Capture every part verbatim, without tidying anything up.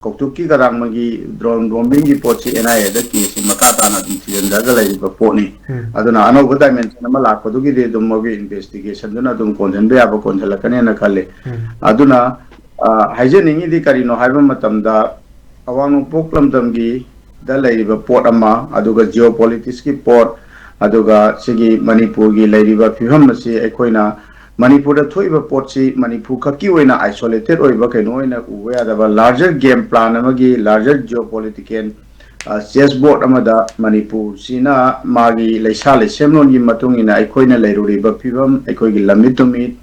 ꯀꯧꯇꯨꯛꯀꯤ ꯀꯗꯥꯡꯃꯒꯤ drone bombingꯒꯤ ꯄꯣꯠꯁꯤ NIAꯗ caseꯁꯤ ꯃꯈꯥ ꯇꯥꯅ ꯑꯗꯨꯝ ꯊꯤꯖꯤꯟꯖꯔꯒ ꯂꯩꯔꯤꯕ ꯄꯣꯠꯅꯤ꯫ ꯑꯗꯨꯅ ꯑꯅꯧꯕ dimension ꯑꯃ ꯂꯥꯛꯄꯗꯨꯒꯤꯗꯤ ꯑꯗꯨꯝ ꯃꯣꯏꯒꯤ investigationꯗꯨꯅ ꯑꯗꯨꯝ ꯀꯣꯟꯁꯤꯟꯕ ꯌꯥꯕ ꯀꯣꯟꯁꯤꯜꯂꯛꯀꯅꯦꯅ ꯈꯜꯂꯤ꯫ ꯑꯗꯨꯅ, ꯑ, ꯍꯥꯏꯖꯅꯤꯡꯉꯤꯗꯤ ꯀꯔꯤꯅꯣ ꯍꯥꯏꯕ ꯃꯇꯝꯗ, ꯑꯋꯥꯡ ꯅꯣꯡꯄꯣꯛ ꯂꯝꯗꯝꯒꯤꯗ ꯂꯩꯔꯤꯕ ꯄꯣꯠ ꯑꯃ, ꯑꯗꯨꯒ geopoliticsꯀꯤ ꯄꯣꯠ, ꯑꯗꯨꯒ ꯁꯤꯒꯤ ꯃꯅꯤꯄꯨꯔꯒꯤ ꯂꯩꯔꯤꯕ ꯐꯤꯕꯝ ꯑꯁꯤ ꯑꯩꯈꯣꯏꯅ ꯃꯅꯤꯄꯨꯔꯗ ꯊꯣꯛꯏꯕ ꯄꯣꯠꯁꯤ ꯃꯅꯤꯄꯨꯔ ꯈꯛꯀꯤ ꯑꯣꯏꯅ isolated ꯑꯣꯏꯕ ꯀꯩꯅꯣ ꯑꯣꯏꯅ ꯎꯕ ꯌꯥꯗꯕ, larger game plan ꯑꯃꯒꯤ, larger geopolitical, ꯑ, chessboard ꯑꯃꯗ ꯃꯅꯤꯄꯨꯔꯁꯤꯅ ꯃꯥꯒꯤ ꯂꯩꯁꯥ ꯂꯩꯁꯦꯝꯂꯣꯟꯒꯤ ꯃꯇꯨꯡ ꯏꯟꯅ ꯑꯩꯈꯣꯏꯅ ꯂꯩꯔꯨꯔꯤꯕ ꯐꯤꯕꯝ, ꯑꯩꯈꯣꯏꯒꯤ ꯂꯝꯃꯤꯠ ꯇꯨꯃꯤꯠ,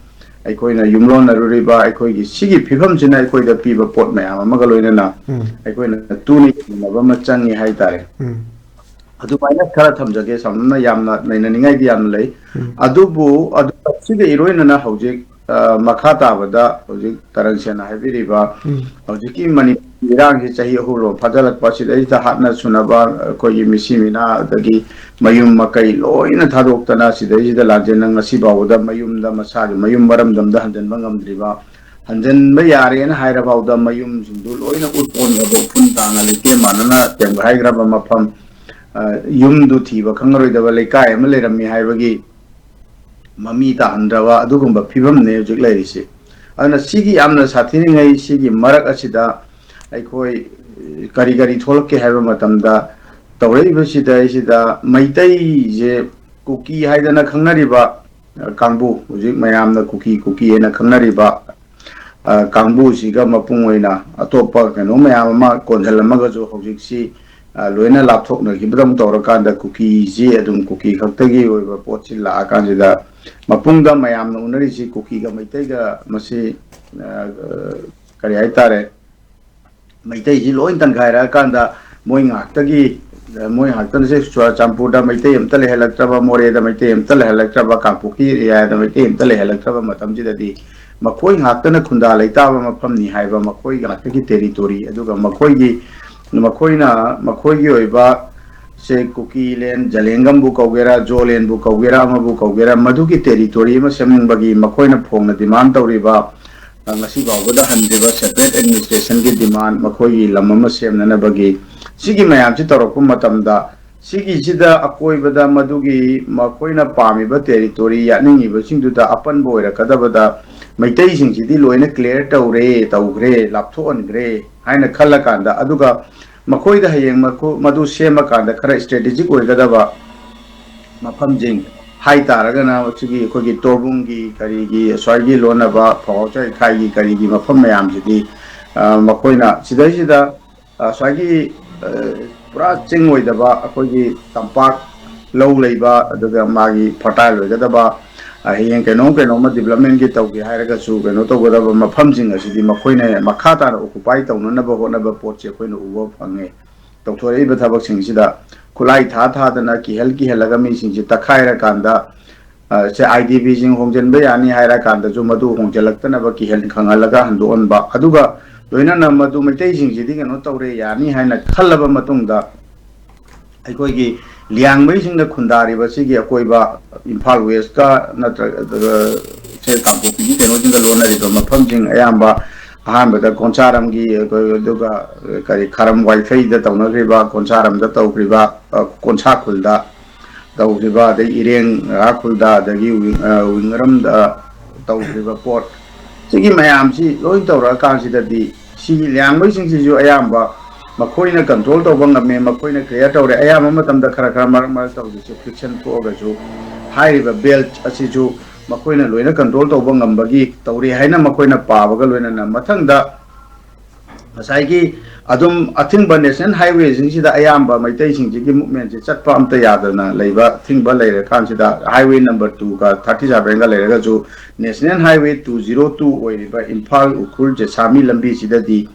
ꯑꯩꯈꯣꯏꯅ ꯌꯨꯝꯂꯣꯟꯅꯔꯨꯔꯤꯕ ꯑꯩꯈꯣꯏꯒꯤ ꯁꯤꯒꯤ ꯐꯤꯕꯝꯁꯤꯅ ꯑꯩꯈꯣꯏꯗ ꯄꯤꯕ ꯄꯣꯠ ꯃꯌꯥꯝ ꯑꯃꯒ ꯂꯣꯏꯅꯅ ꯎꯝ꯫ ꯑꯩꯈꯣꯏꯅ ꯇꯨꯅ ꯌꯦꯡꯃꯤꯟꯅꯕ ꯑꯃ ꯆꯪꯉꯤ ꯍꯥꯏꯇꯥꯔꯦ꯫ ꯎꯝ꯫ ꯑꯗꯨꯃꯥꯏꯅ ꯈꯔ ꯊꯝꯖꯒꯦ, ꯁꯝꯂꯞꯅ ꯌꯥꯝꯅ ꯅꯩꯅꯅꯤꯡꯉꯥꯏꯗꯤ ꯌꯥꯝꯅ ꯂꯩ꯫ ꯎꯝ꯫ ꯑꯗꯨꯕꯨ, ꯑꯗꯨꯒ ꯁꯤꯒ ꯏꯔꯣꯏꯅꯅ ꯍꯧꯖꯤꯛ, ꯑ, ꯃꯈꯥ ꯇꯥꯕꯗ ꯍꯧꯖꯤꯛ ꯇꯔꯪ ꯁꯦꯟꯅ ꯍꯥꯏꯕꯤꯔꯤꯕ ꯎꯝ꯫ ꯍꯧꯖꯤꯛꯀꯤ ꯃꯅꯤꯄꯨꯔꯒꯤ ꯏꯔꯥꯡꯁꯤ ꯆꯍꯤ ꯑꯍꯨꯝ ꯂꯣꯝ ꯐꯥꯖꯤꯜꯂꯛꯄ, ꯁꯤꯗꯩꯁꯤꯗ ꯍꯥꯠꯅ ꯁꯨꯅꯕ, ꯑꯩꯈꯣꯏꯒꯤ ꯃꯤꯁꯤ ꯃꯤꯅꯥ, ꯑꯗꯒꯤ ꯃꯌꯨꯝ ꯃꯀꯩ ꯂꯣꯏꯅ ꯊꯥꯗꯣꯛꯇꯅ ꯁꯤꯗꯩꯁꯤꯗ ꯂꯥꯟꯖꯦꯟꯅ ꯉꯁꯤ ꯐꯥꯎꯕꯗ ꯃꯌꯨꯝꯗ ꯃꯁꯥꯒꯤ ꯃꯌꯨꯝ ꯃꯔꯝꯗꯝꯗ ꯍꯟꯖꯤꯟꯕ ꯉꯝꯗ꯭ꯔꯤꯕ, ꯍꯟꯖꯤꯟꯕ ꯌꯥꯔꯦꯅ ꯍꯥꯏꯔꯐꯥꯎꯗ ꯃꯌꯨꯝꯁꯤꯡꯗꯨ ꯂꯣꯏꯅ ꯎꯠ ꯑꯣꯟꯈ꯭ꯔꯕ, ꯎꯐꯨꯟ ꯇꯥꯅ ꯂꯩꯇꯦꯝ ꯃꯥꯟꯅꯅ ꯇꯦꯝꯒꯥꯏꯈ꯭ꯔꯕ ꯃꯐꯝ, ꯑ, ꯌꯨꯝꯗꯨ ꯊꯤꯕ ꯈꯪꯉꯔꯣꯏꯗꯕ ꯂꯩꯀꯥꯏ ꯑꯃ ꯂꯩꯔꯝꯃꯤ ꯍꯥꯏꯕꯒꯤ ꯃꯃꯤ ꯇꯥꯍꯟꯗ꯭ꯔꯕ ꯑꯗꯨꯒꯨꯝꯕ ꯐꯤꯕꯝꯅꯦ ꯍꯧꯖꯤꯛ ꯂꯩꯔꯤꯁꯤ꯫ ꯑꯗꯨꯅ ꯁꯤꯒꯤ ꯌꯥꯝꯅ ꯁꯥꯊꯤꯔꯤꯉꯩ ꯁꯤꯒꯤ ꯃꯔꯛ ꯑꯁꯤꯗ ꯑꯩꯈꯣꯏ ꯀꯔꯤ ꯀꯔꯤ ꯊꯣꯛꯂꯛꯀꯦ ꯍꯥꯏꯕ ꯃꯇꯝꯗ, ꯇꯧꯔꯛꯏꯕꯁꯤꯗꯩꯁꯤꯗ ꯃꯩꯇꯩꯁꯦ ꯀꯨꯀꯤ ꯍꯥꯏꯗꯅ ꯈꯪꯅꯔꯤꯕ, ꯑ, ꯀꯥꯡꯕꯨ, ꯍꯧꯖꯤꯛ ꯃꯌꯥꯝꯅ ꯀꯨꯀꯤ ꯀꯨꯀꯤ ꯍꯥꯏꯅ ꯈꯪꯅꯔꯤꯕ, ꯑ, ꯀꯥꯡꯕꯨꯁꯤꯒ ꯃꯄꯨꯡ ꯑꯣꯏꯅ ꯑꯇꯣꯞꯄ ꯀꯩꯅꯣ ꯃꯌꯥꯝ ꯑꯃ ꯀꯣꯟꯁꯤꯜꯂꯝꯃꯒꯁꯨ ꯍꯧꯖꯤꯛꯁꯤ, ꯑ, ꯂꯣꯏꯅ ꯂꯥꯞꯊꯣꯛꯅꯈꯤꯕꯗꯧꯅ ꯇꯧꯔꯀꯥꯟꯗ ꯀꯨꯀꯤꯁꯤ ꯑꯗꯨꯝ ꯀꯨꯀꯤ ꯈꯛꯇꯒꯤ ꯑꯣꯏꯕ ꯄꯣꯠꯁꯤ ꯂꯥꯛꯑꯀꯥꯟꯁꯤꯗ ꯃꯄꯨꯡꯗ ꯃꯌꯥꯝꯅ ꯎꯅꯔꯤꯁꯤ ꯀꯨꯀꯤꯒ ꯃꯩꯇꯩꯒ ꯃꯁꯤ, ꯑ, ꯀꯔꯤ ꯍꯥꯏꯇꯥꯔꯦ, ꯃꯩꯇꯩꯁꯤ ꯂꯣꯏ ꯇꯪꯈꯥꯏꯔꯛꯑꯀꯥꯟꯗ ꯃꯣꯏ ꯉꯥꯛꯇꯒꯤ, ꯃꯣꯏ ꯉꯥꯛꯇꯅꯁꯦ ꯆꯨꯔꯆꯥꯟꯄꯨꯔꯗ ꯃꯩꯇꯩ ꯑꯝꯇ ꯂꯩꯍꯜꯂꯛꯇ꯭ꯔꯕ, ꯃꯣꯔꯦꯗ ꯃꯩꯇꯩ ꯑꯝꯇ ꯂꯩꯍꯜꯂꯛꯇ꯭ꯔꯕ, ꯀꯥꯡꯄꯣꯛꯄꯤ ꯑꯦꯔꯤꯌꯥꯗ ꯃꯩꯇꯩ ꯑꯝꯇ ꯂꯩꯍꯜꯂꯛꯇ꯭ꯔꯕ ꯃꯇꯝꯁꯤꯗꯗꯤ ꯃꯈꯣꯏ ꯉꯥꯛꯇꯅ ꯈꯨꯟꯗꯥ ꯂꯩꯇꯥꯕ ꯃꯐꯝꯅꯤ ꯍꯥꯏꯕ, ꯃꯈꯣꯏ ꯉꯥꯛꯇꯒꯤ territory, ꯑꯗꯨꯒ ꯃꯈꯣꯏꯒꯤ, ꯃꯈꯣꯏꯅ ꯃꯈꯣꯏꯒꯤ ꯑꯣꯏꯕ ꯁꯦ ꯀꯨꯀꯤꯂꯦꯟ, ꯖꯂꯦꯡꯒꯝꯕꯨ ꯀꯧꯒꯦꯔꯥ, ꯖꯣꯂꯦꯟꯕꯨ ꯀꯧꯒꯦꯔꯥ, ꯑꯃꯕꯨ ꯀꯧꯒꯦꯔꯥ, ꯃꯗꯨꯒꯤ territory ꯑꯃ ꯁꯦꯝꯅꯤꯡꯕꯒꯤ ꯃꯈꯣꯏꯅ ꯐꯣꯡꯅ demand ꯇꯧꯔꯤꯕ ꯉꯁꯤ ꯐꯥꯎꯕꯗ ꯍꯟꯗ꯭ꯔꯤꯕ separate administration ꯒꯤ demand, ꯃꯈꯣꯏꯒꯤ ꯂꯝ ꯑꯃ ꯁꯦꯝꯅꯅꯕꯒꯤ, ꯁꯤꯒꯤ ꯃꯌꯥꯝꯁꯤ ꯇꯧꯔꯛꯄ ꯃꯇꯝꯗ, ꯁꯤꯒꯤꯁꯤꯗ ꯑꯀꯣꯏꯕꯗ ꯃꯗꯨꯒꯤ ꯃꯈꯣꯏꯅ ꯄꯥꯝꯃꯤꯕ territory ꯌꯥꯠꯅꯤꯡꯉꯤꯕꯁꯤꯡꯗꯨꯗ ꯑꯄꯟꯕ ꯑꯣꯏꯔꯛꯀꯗꯕꯗ, ꯃꯩꯇꯩꯁꯤꯡꯁꯤꯗꯤ ꯂꯣꯏꯅ clear ꯇꯧꯔꯦ, ꯇꯧꯈ꯭ꯔꯦ, ꯂꯥꯞꯊꯣꯛꯍꯟꯈ꯭ꯔꯦ ꯍꯥꯏꯅ ꯈꯜꯂꯀꯥꯟꯗ, ꯑꯗꯨꯒ ꯃꯈꯣꯏꯗ ꯍꯌꯦꯡ ꯃꯈꯣ-, ꯃꯗꯨ ꯁꯦꯝꯃꯀꯥꯟꯗ ꯈꯔ strategic ꯑꯣꯏꯒꯗꯕ ꯃꯐꯝꯁꯤꯡ ꯍꯥꯏꯇꯥꯔꯒꯅ, ꯁꯤꯒꯤ ꯑꯩꯈꯣꯏꯒꯤ ꯇꯣꯔꯕꯨꯡꯒꯤ, ꯀꯔꯤꯒꯤ, ꯑꯁ꯭ꯋꯥꯏꯒꯤ ꯂꯣꯟꯅꯕ, ꯐꯧꯍꯥꯎꯆꯥꯏꯈꯥꯏꯒꯤ, ꯀꯔꯤꯒꯤ ꯃꯐꯝ ꯃꯌꯥꯝꯁꯤꯗꯤ, ꯑ, ꯃꯈꯣꯏꯅ ꯁꯤꯗꯩꯁꯤꯗ, ꯑ, ꯁ꯭ꯋꯥꯏꯒꯤ, ꯑ, ꯄꯨꯔꯥ ꯆꯤꯡ ꯑꯣꯏꯗꯕ ꯑꯩꯈꯣꯏꯒꯤ ꯇꯝꯄꯥꯛ ꯂꯧ ꯂꯩꯕ, ꯑꯗꯨꯒ ꯃꯥꯒꯤ fertile ꯑꯣꯏꯒꯗꯕ, ꯑ, ꯍꯌꯦꯡ ꯀꯩꯅꯣꯝ ꯀꯩꯅꯣꯝꯃ development ꯀꯤ ꯇꯧꯒꯦ ꯍꯥꯏꯔꯒꯁꯨ ꯀꯩꯅꯣ ꯇꯧꯒꯗꯕ ꯃꯐꯝꯁꯤꯡ ꯑꯁꯤꯗꯤ ꯃꯈꯣꯏꯅ ꯃꯈꯥ ꯇꯥꯅ occupy ꯇꯧꯅꯅꯕ ꯍꯣꯠꯅꯕ ꯄꯣꯠꯁꯦ ꯑꯩꯈꯣꯏꯅ ꯎꯕ ꯐꯪꯉꯦ꯫ ꯇꯧꯊꯣꯔꯛꯏꯕ ꯊꯕꯛꯁꯤꯡꯁꯤꯗ ꯈꯨꯠꯂꯥꯏ ꯊꯥ ꯊꯥꯗꯅ, ꯀꯤꯍꯜ ꯀꯤꯍꯜꯂꯒ ꯃꯤꯁꯤꯡꯁꯤ ꯇꯛꯈꯥꯏꯔꯀꯥꯟꯗ, ꯑ, ꯁꯦ, IDP ꯁꯤꯡ ꯍꯣꯡꯖꯤꯟꯕ ꯌꯥꯅꯤ ꯍꯥꯏꯔꯀꯥꯟꯗꯁꯨ ꯃꯗꯨ ꯍꯣꯡꯖꯤꯜꯂꯛꯇꯅꯕ ꯀꯤꯍꯟ ꯈꯪꯍꯜꯂꯒ ꯍꯟꯗꯣꯛꯍꯟꯕ, ꯑꯗꯨꯒ ꯂꯣꯏꯅꯅ ꯃꯗꯨ ꯃꯩꯇꯩꯁꯤꯡꯁꯤꯗꯤ ꯀꯩꯅꯣ ꯇꯧꯔꯦ, ꯌꯥꯅꯤ ꯍꯥꯏꯅ ꯈꯜꯂꯕ ꯃꯇꯨꯡꯗ, ꯑꯩꯈꯣꯏꯒꯤ ꯂꯤꯌꯥꯡꯃꯩꯁꯤꯡꯅ ꯈꯨꯟꯗꯥꯔꯤꯕ ꯁꯤꯒꯤ ꯑꯀꯣꯏꯕ, ꯏꯝꯐꯥꯜ West ꯀ ꯅꯠꯇ꯭ꯔꯒ, ꯑ, ꯁꯦ, ꯀꯥꯡꯄꯣꯛꯄꯤꯒꯤ ꯀꯩꯅꯣꯁꯤꯡꯒ ꯂꯣꯟꯅꯔꯤꯕ ꯃꯐꯝꯁꯤꯡ ꯑꯌꯥꯝꯕ, ꯑꯍꯥꯟꯕꯗ ꯀꯣꯟꯁꯥꯔꯝꯒꯤ, ꯑꯩꯈꯣꯏ, ꯑꯗꯨꯒ ꯀꯔꯤ ꯈꯥꯔꯝ ꯋꯥꯏꯐꯩꯗ ꯇꯧꯅꯈ꯭ꯔꯤꯕ, ꯀꯣꯟꯁꯥꯔꯝꯗ ꯇꯧꯈ꯭ꯔꯤꯕ, ꯑ, ꯀꯣꯟꯁꯥ ꯈꯨꯜꯗ ꯇꯧꯈ꯭ꯔꯤꯕ, ꯑꯗꯩ ꯏꯔꯦꯡ ꯈꯨꯜꯗ, ꯑꯗꯒꯤ ꯋꯤꯡ-, ꯑ, ꯋꯤꯡꯒꯔꯝꯗ ꯇꯧꯈ꯭ꯔꯤꯕ ꯄꯣꯠ, ꯁꯤꯒꯤ ꯃꯌꯥꯝꯁꯤ ꯂꯣꯏ ꯇꯧꯔꯛꯑꯀꯥꯟꯁꯤꯗꯗꯤ, ꯁꯤꯒꯤ ꯂꯤꯌꯥꯡꯃꯩꯁꯤꯡꯁꯤꯁꯨ ꯑꯌꯥꯝꯕ ꯃꯈꯣꯏꯅ control ꯇꯧꯕ ꯉꯝꯃꯦ, ꯃꯈꯣꯏꯅ clear ꯇꯧꯔꯦ꯫ ꯑꯌꯥꯝꯕ ꯃꯇꯝꯗ ꯈꯔ ꯈꯔ ꯃꯔꯛ ꯃꯔꯛꯇ ꯍꯧꯖꯤꯛꯁꯦ friction ꯊꯣꯛꯑꯒꯁꯨ, ꯍꯥꯏꯔꯤꯕ belt ꯑꯁꯤꯁꯨ ꯃꯈꯣꯏꯅ ꯂꯣꯏꯅ control ꯇꯧꯕ ꯉꯝꯕꯒꯤ ꯇꯧꯔꯦ ꯍꯥꯏꯅ ꯃꯈꯣꯏꯅ ꯄꯥꯕꯒ ꯂꯣꯏꯅꯅ, ꯃꯊꯪꯗ ꯉꯁꯥꯏꯒꯤ ꯑꯗꯨꯝ ꯑꯊꯤꯡꯕ national highway ꯁꯤꯡꯁꯤꯗ ꯑꯌꯥꯝꯕ ꯃꯩꯇꯩꯁꯤꯡꯁꯤꯒꯤ movement ꯁꯦ ꯆꯠꯄ ꯑꯝꯇ ꯌꯥꯗꯅ ꯂꯩꯕ ꯑꯊꯤꯡꯕ ꯂꯩꯔꯀꯥꯟꯁꯤꯗ, highway number two ꯒ thirty seven ꯒ ꯂꯩꯔꯒꯁꯨ, national highway two zero two ꯑꯣꯏꯔꯤꯕ ꯏꯝꯐꯥꯜ ꯎꯈ꯭ꯔꯨꯜ ꯖꯦꯁꯥꯃꯤ ꯂꯝꯕꯤꯁꯤꯗꯗꯤ,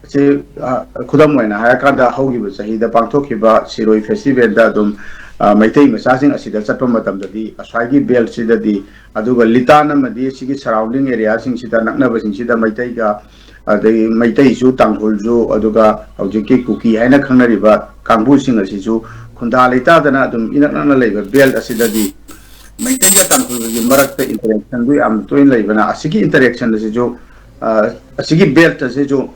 ꯁꯤ, ꯑ, ꯈꯨꯗꯝ ꯑꯣꯏꯅ ꯍꯥꯏꯔꯀꯥꯟꯗ, ꯍꯧꯈꯤꯕ ꯆꯍꯤꯗ ꯄꯥꯡꯊꯣꯛꯈꯤꯕ ꯁꯤꯔꯣꯏ festival ꯗ ꯑꯗꯨꯝ, ꯑ, ꯃꯩꯇꯩ ꯃꯆꯥꯁꯤꯡ ꯑꯁꯤꯗ ꯆꯠꯄ ꯃꯇꯝꯗꯗꯤ, ꯑꯁ꯭ꯋꯥꯏꯒꯤ belt ꯁꯤꯗꯗꯤ, ꯑꯗꯨꯒ ꯂꯤꯇꯥꯟ ꯑꯃꯗꯤ ꯁꯤꯒꯤ surrounding area ꯁꯤꯡꯁꯤꯗ, ꯅꯛꯅꯕꯁꯤꯡꯁꯤꯗ ꯃꯩꯇꯩꯒ, ꯑꯗꯒꯤ ꯃꯩꯇꯩꯁꯨ, ꯇꯥꯡꯈꯨꯜꯁꯨ, ꯑꯗꯨꯒ ꯍꯧꯖꯤꯛꯀꯤ ꯀꯨꯀꯤ ꯍꯥꯏꯅ ꯈꯪꯅꯔꯤꯕ ꯀꯥꯡꯕꯨꯁꯤꯡ ꯑꯁꯤꯁꯨ ꯈꯨꯟꯗꯥ ꯂꯩꯇꯥꯗꯅ ꯑꯗꯨꯝ ꯏꯅꯛ ꯅꯛꯅ ꯂꯩꯕ belt ꯑꯁꯤꯗꯗꯤ, ꯃꯩꯇꯩꯒ ꯇꯥꯡꯈꯨꯜꯒꯤ ꯃꯔꯛꯇ interaction ꯗꯨ ꯌꯥꯝ ꯇꯣꯏꯅ ꯂꯩꯕꯅ, ꯑꯁꯤꯒꯤ interaction ꯑꯁꯤꯁꯨ ꯑ, ꯑꯁꯤꯒꯤ ꯕꯦꯜꯠ ꯑꯁꯤꯁꯨ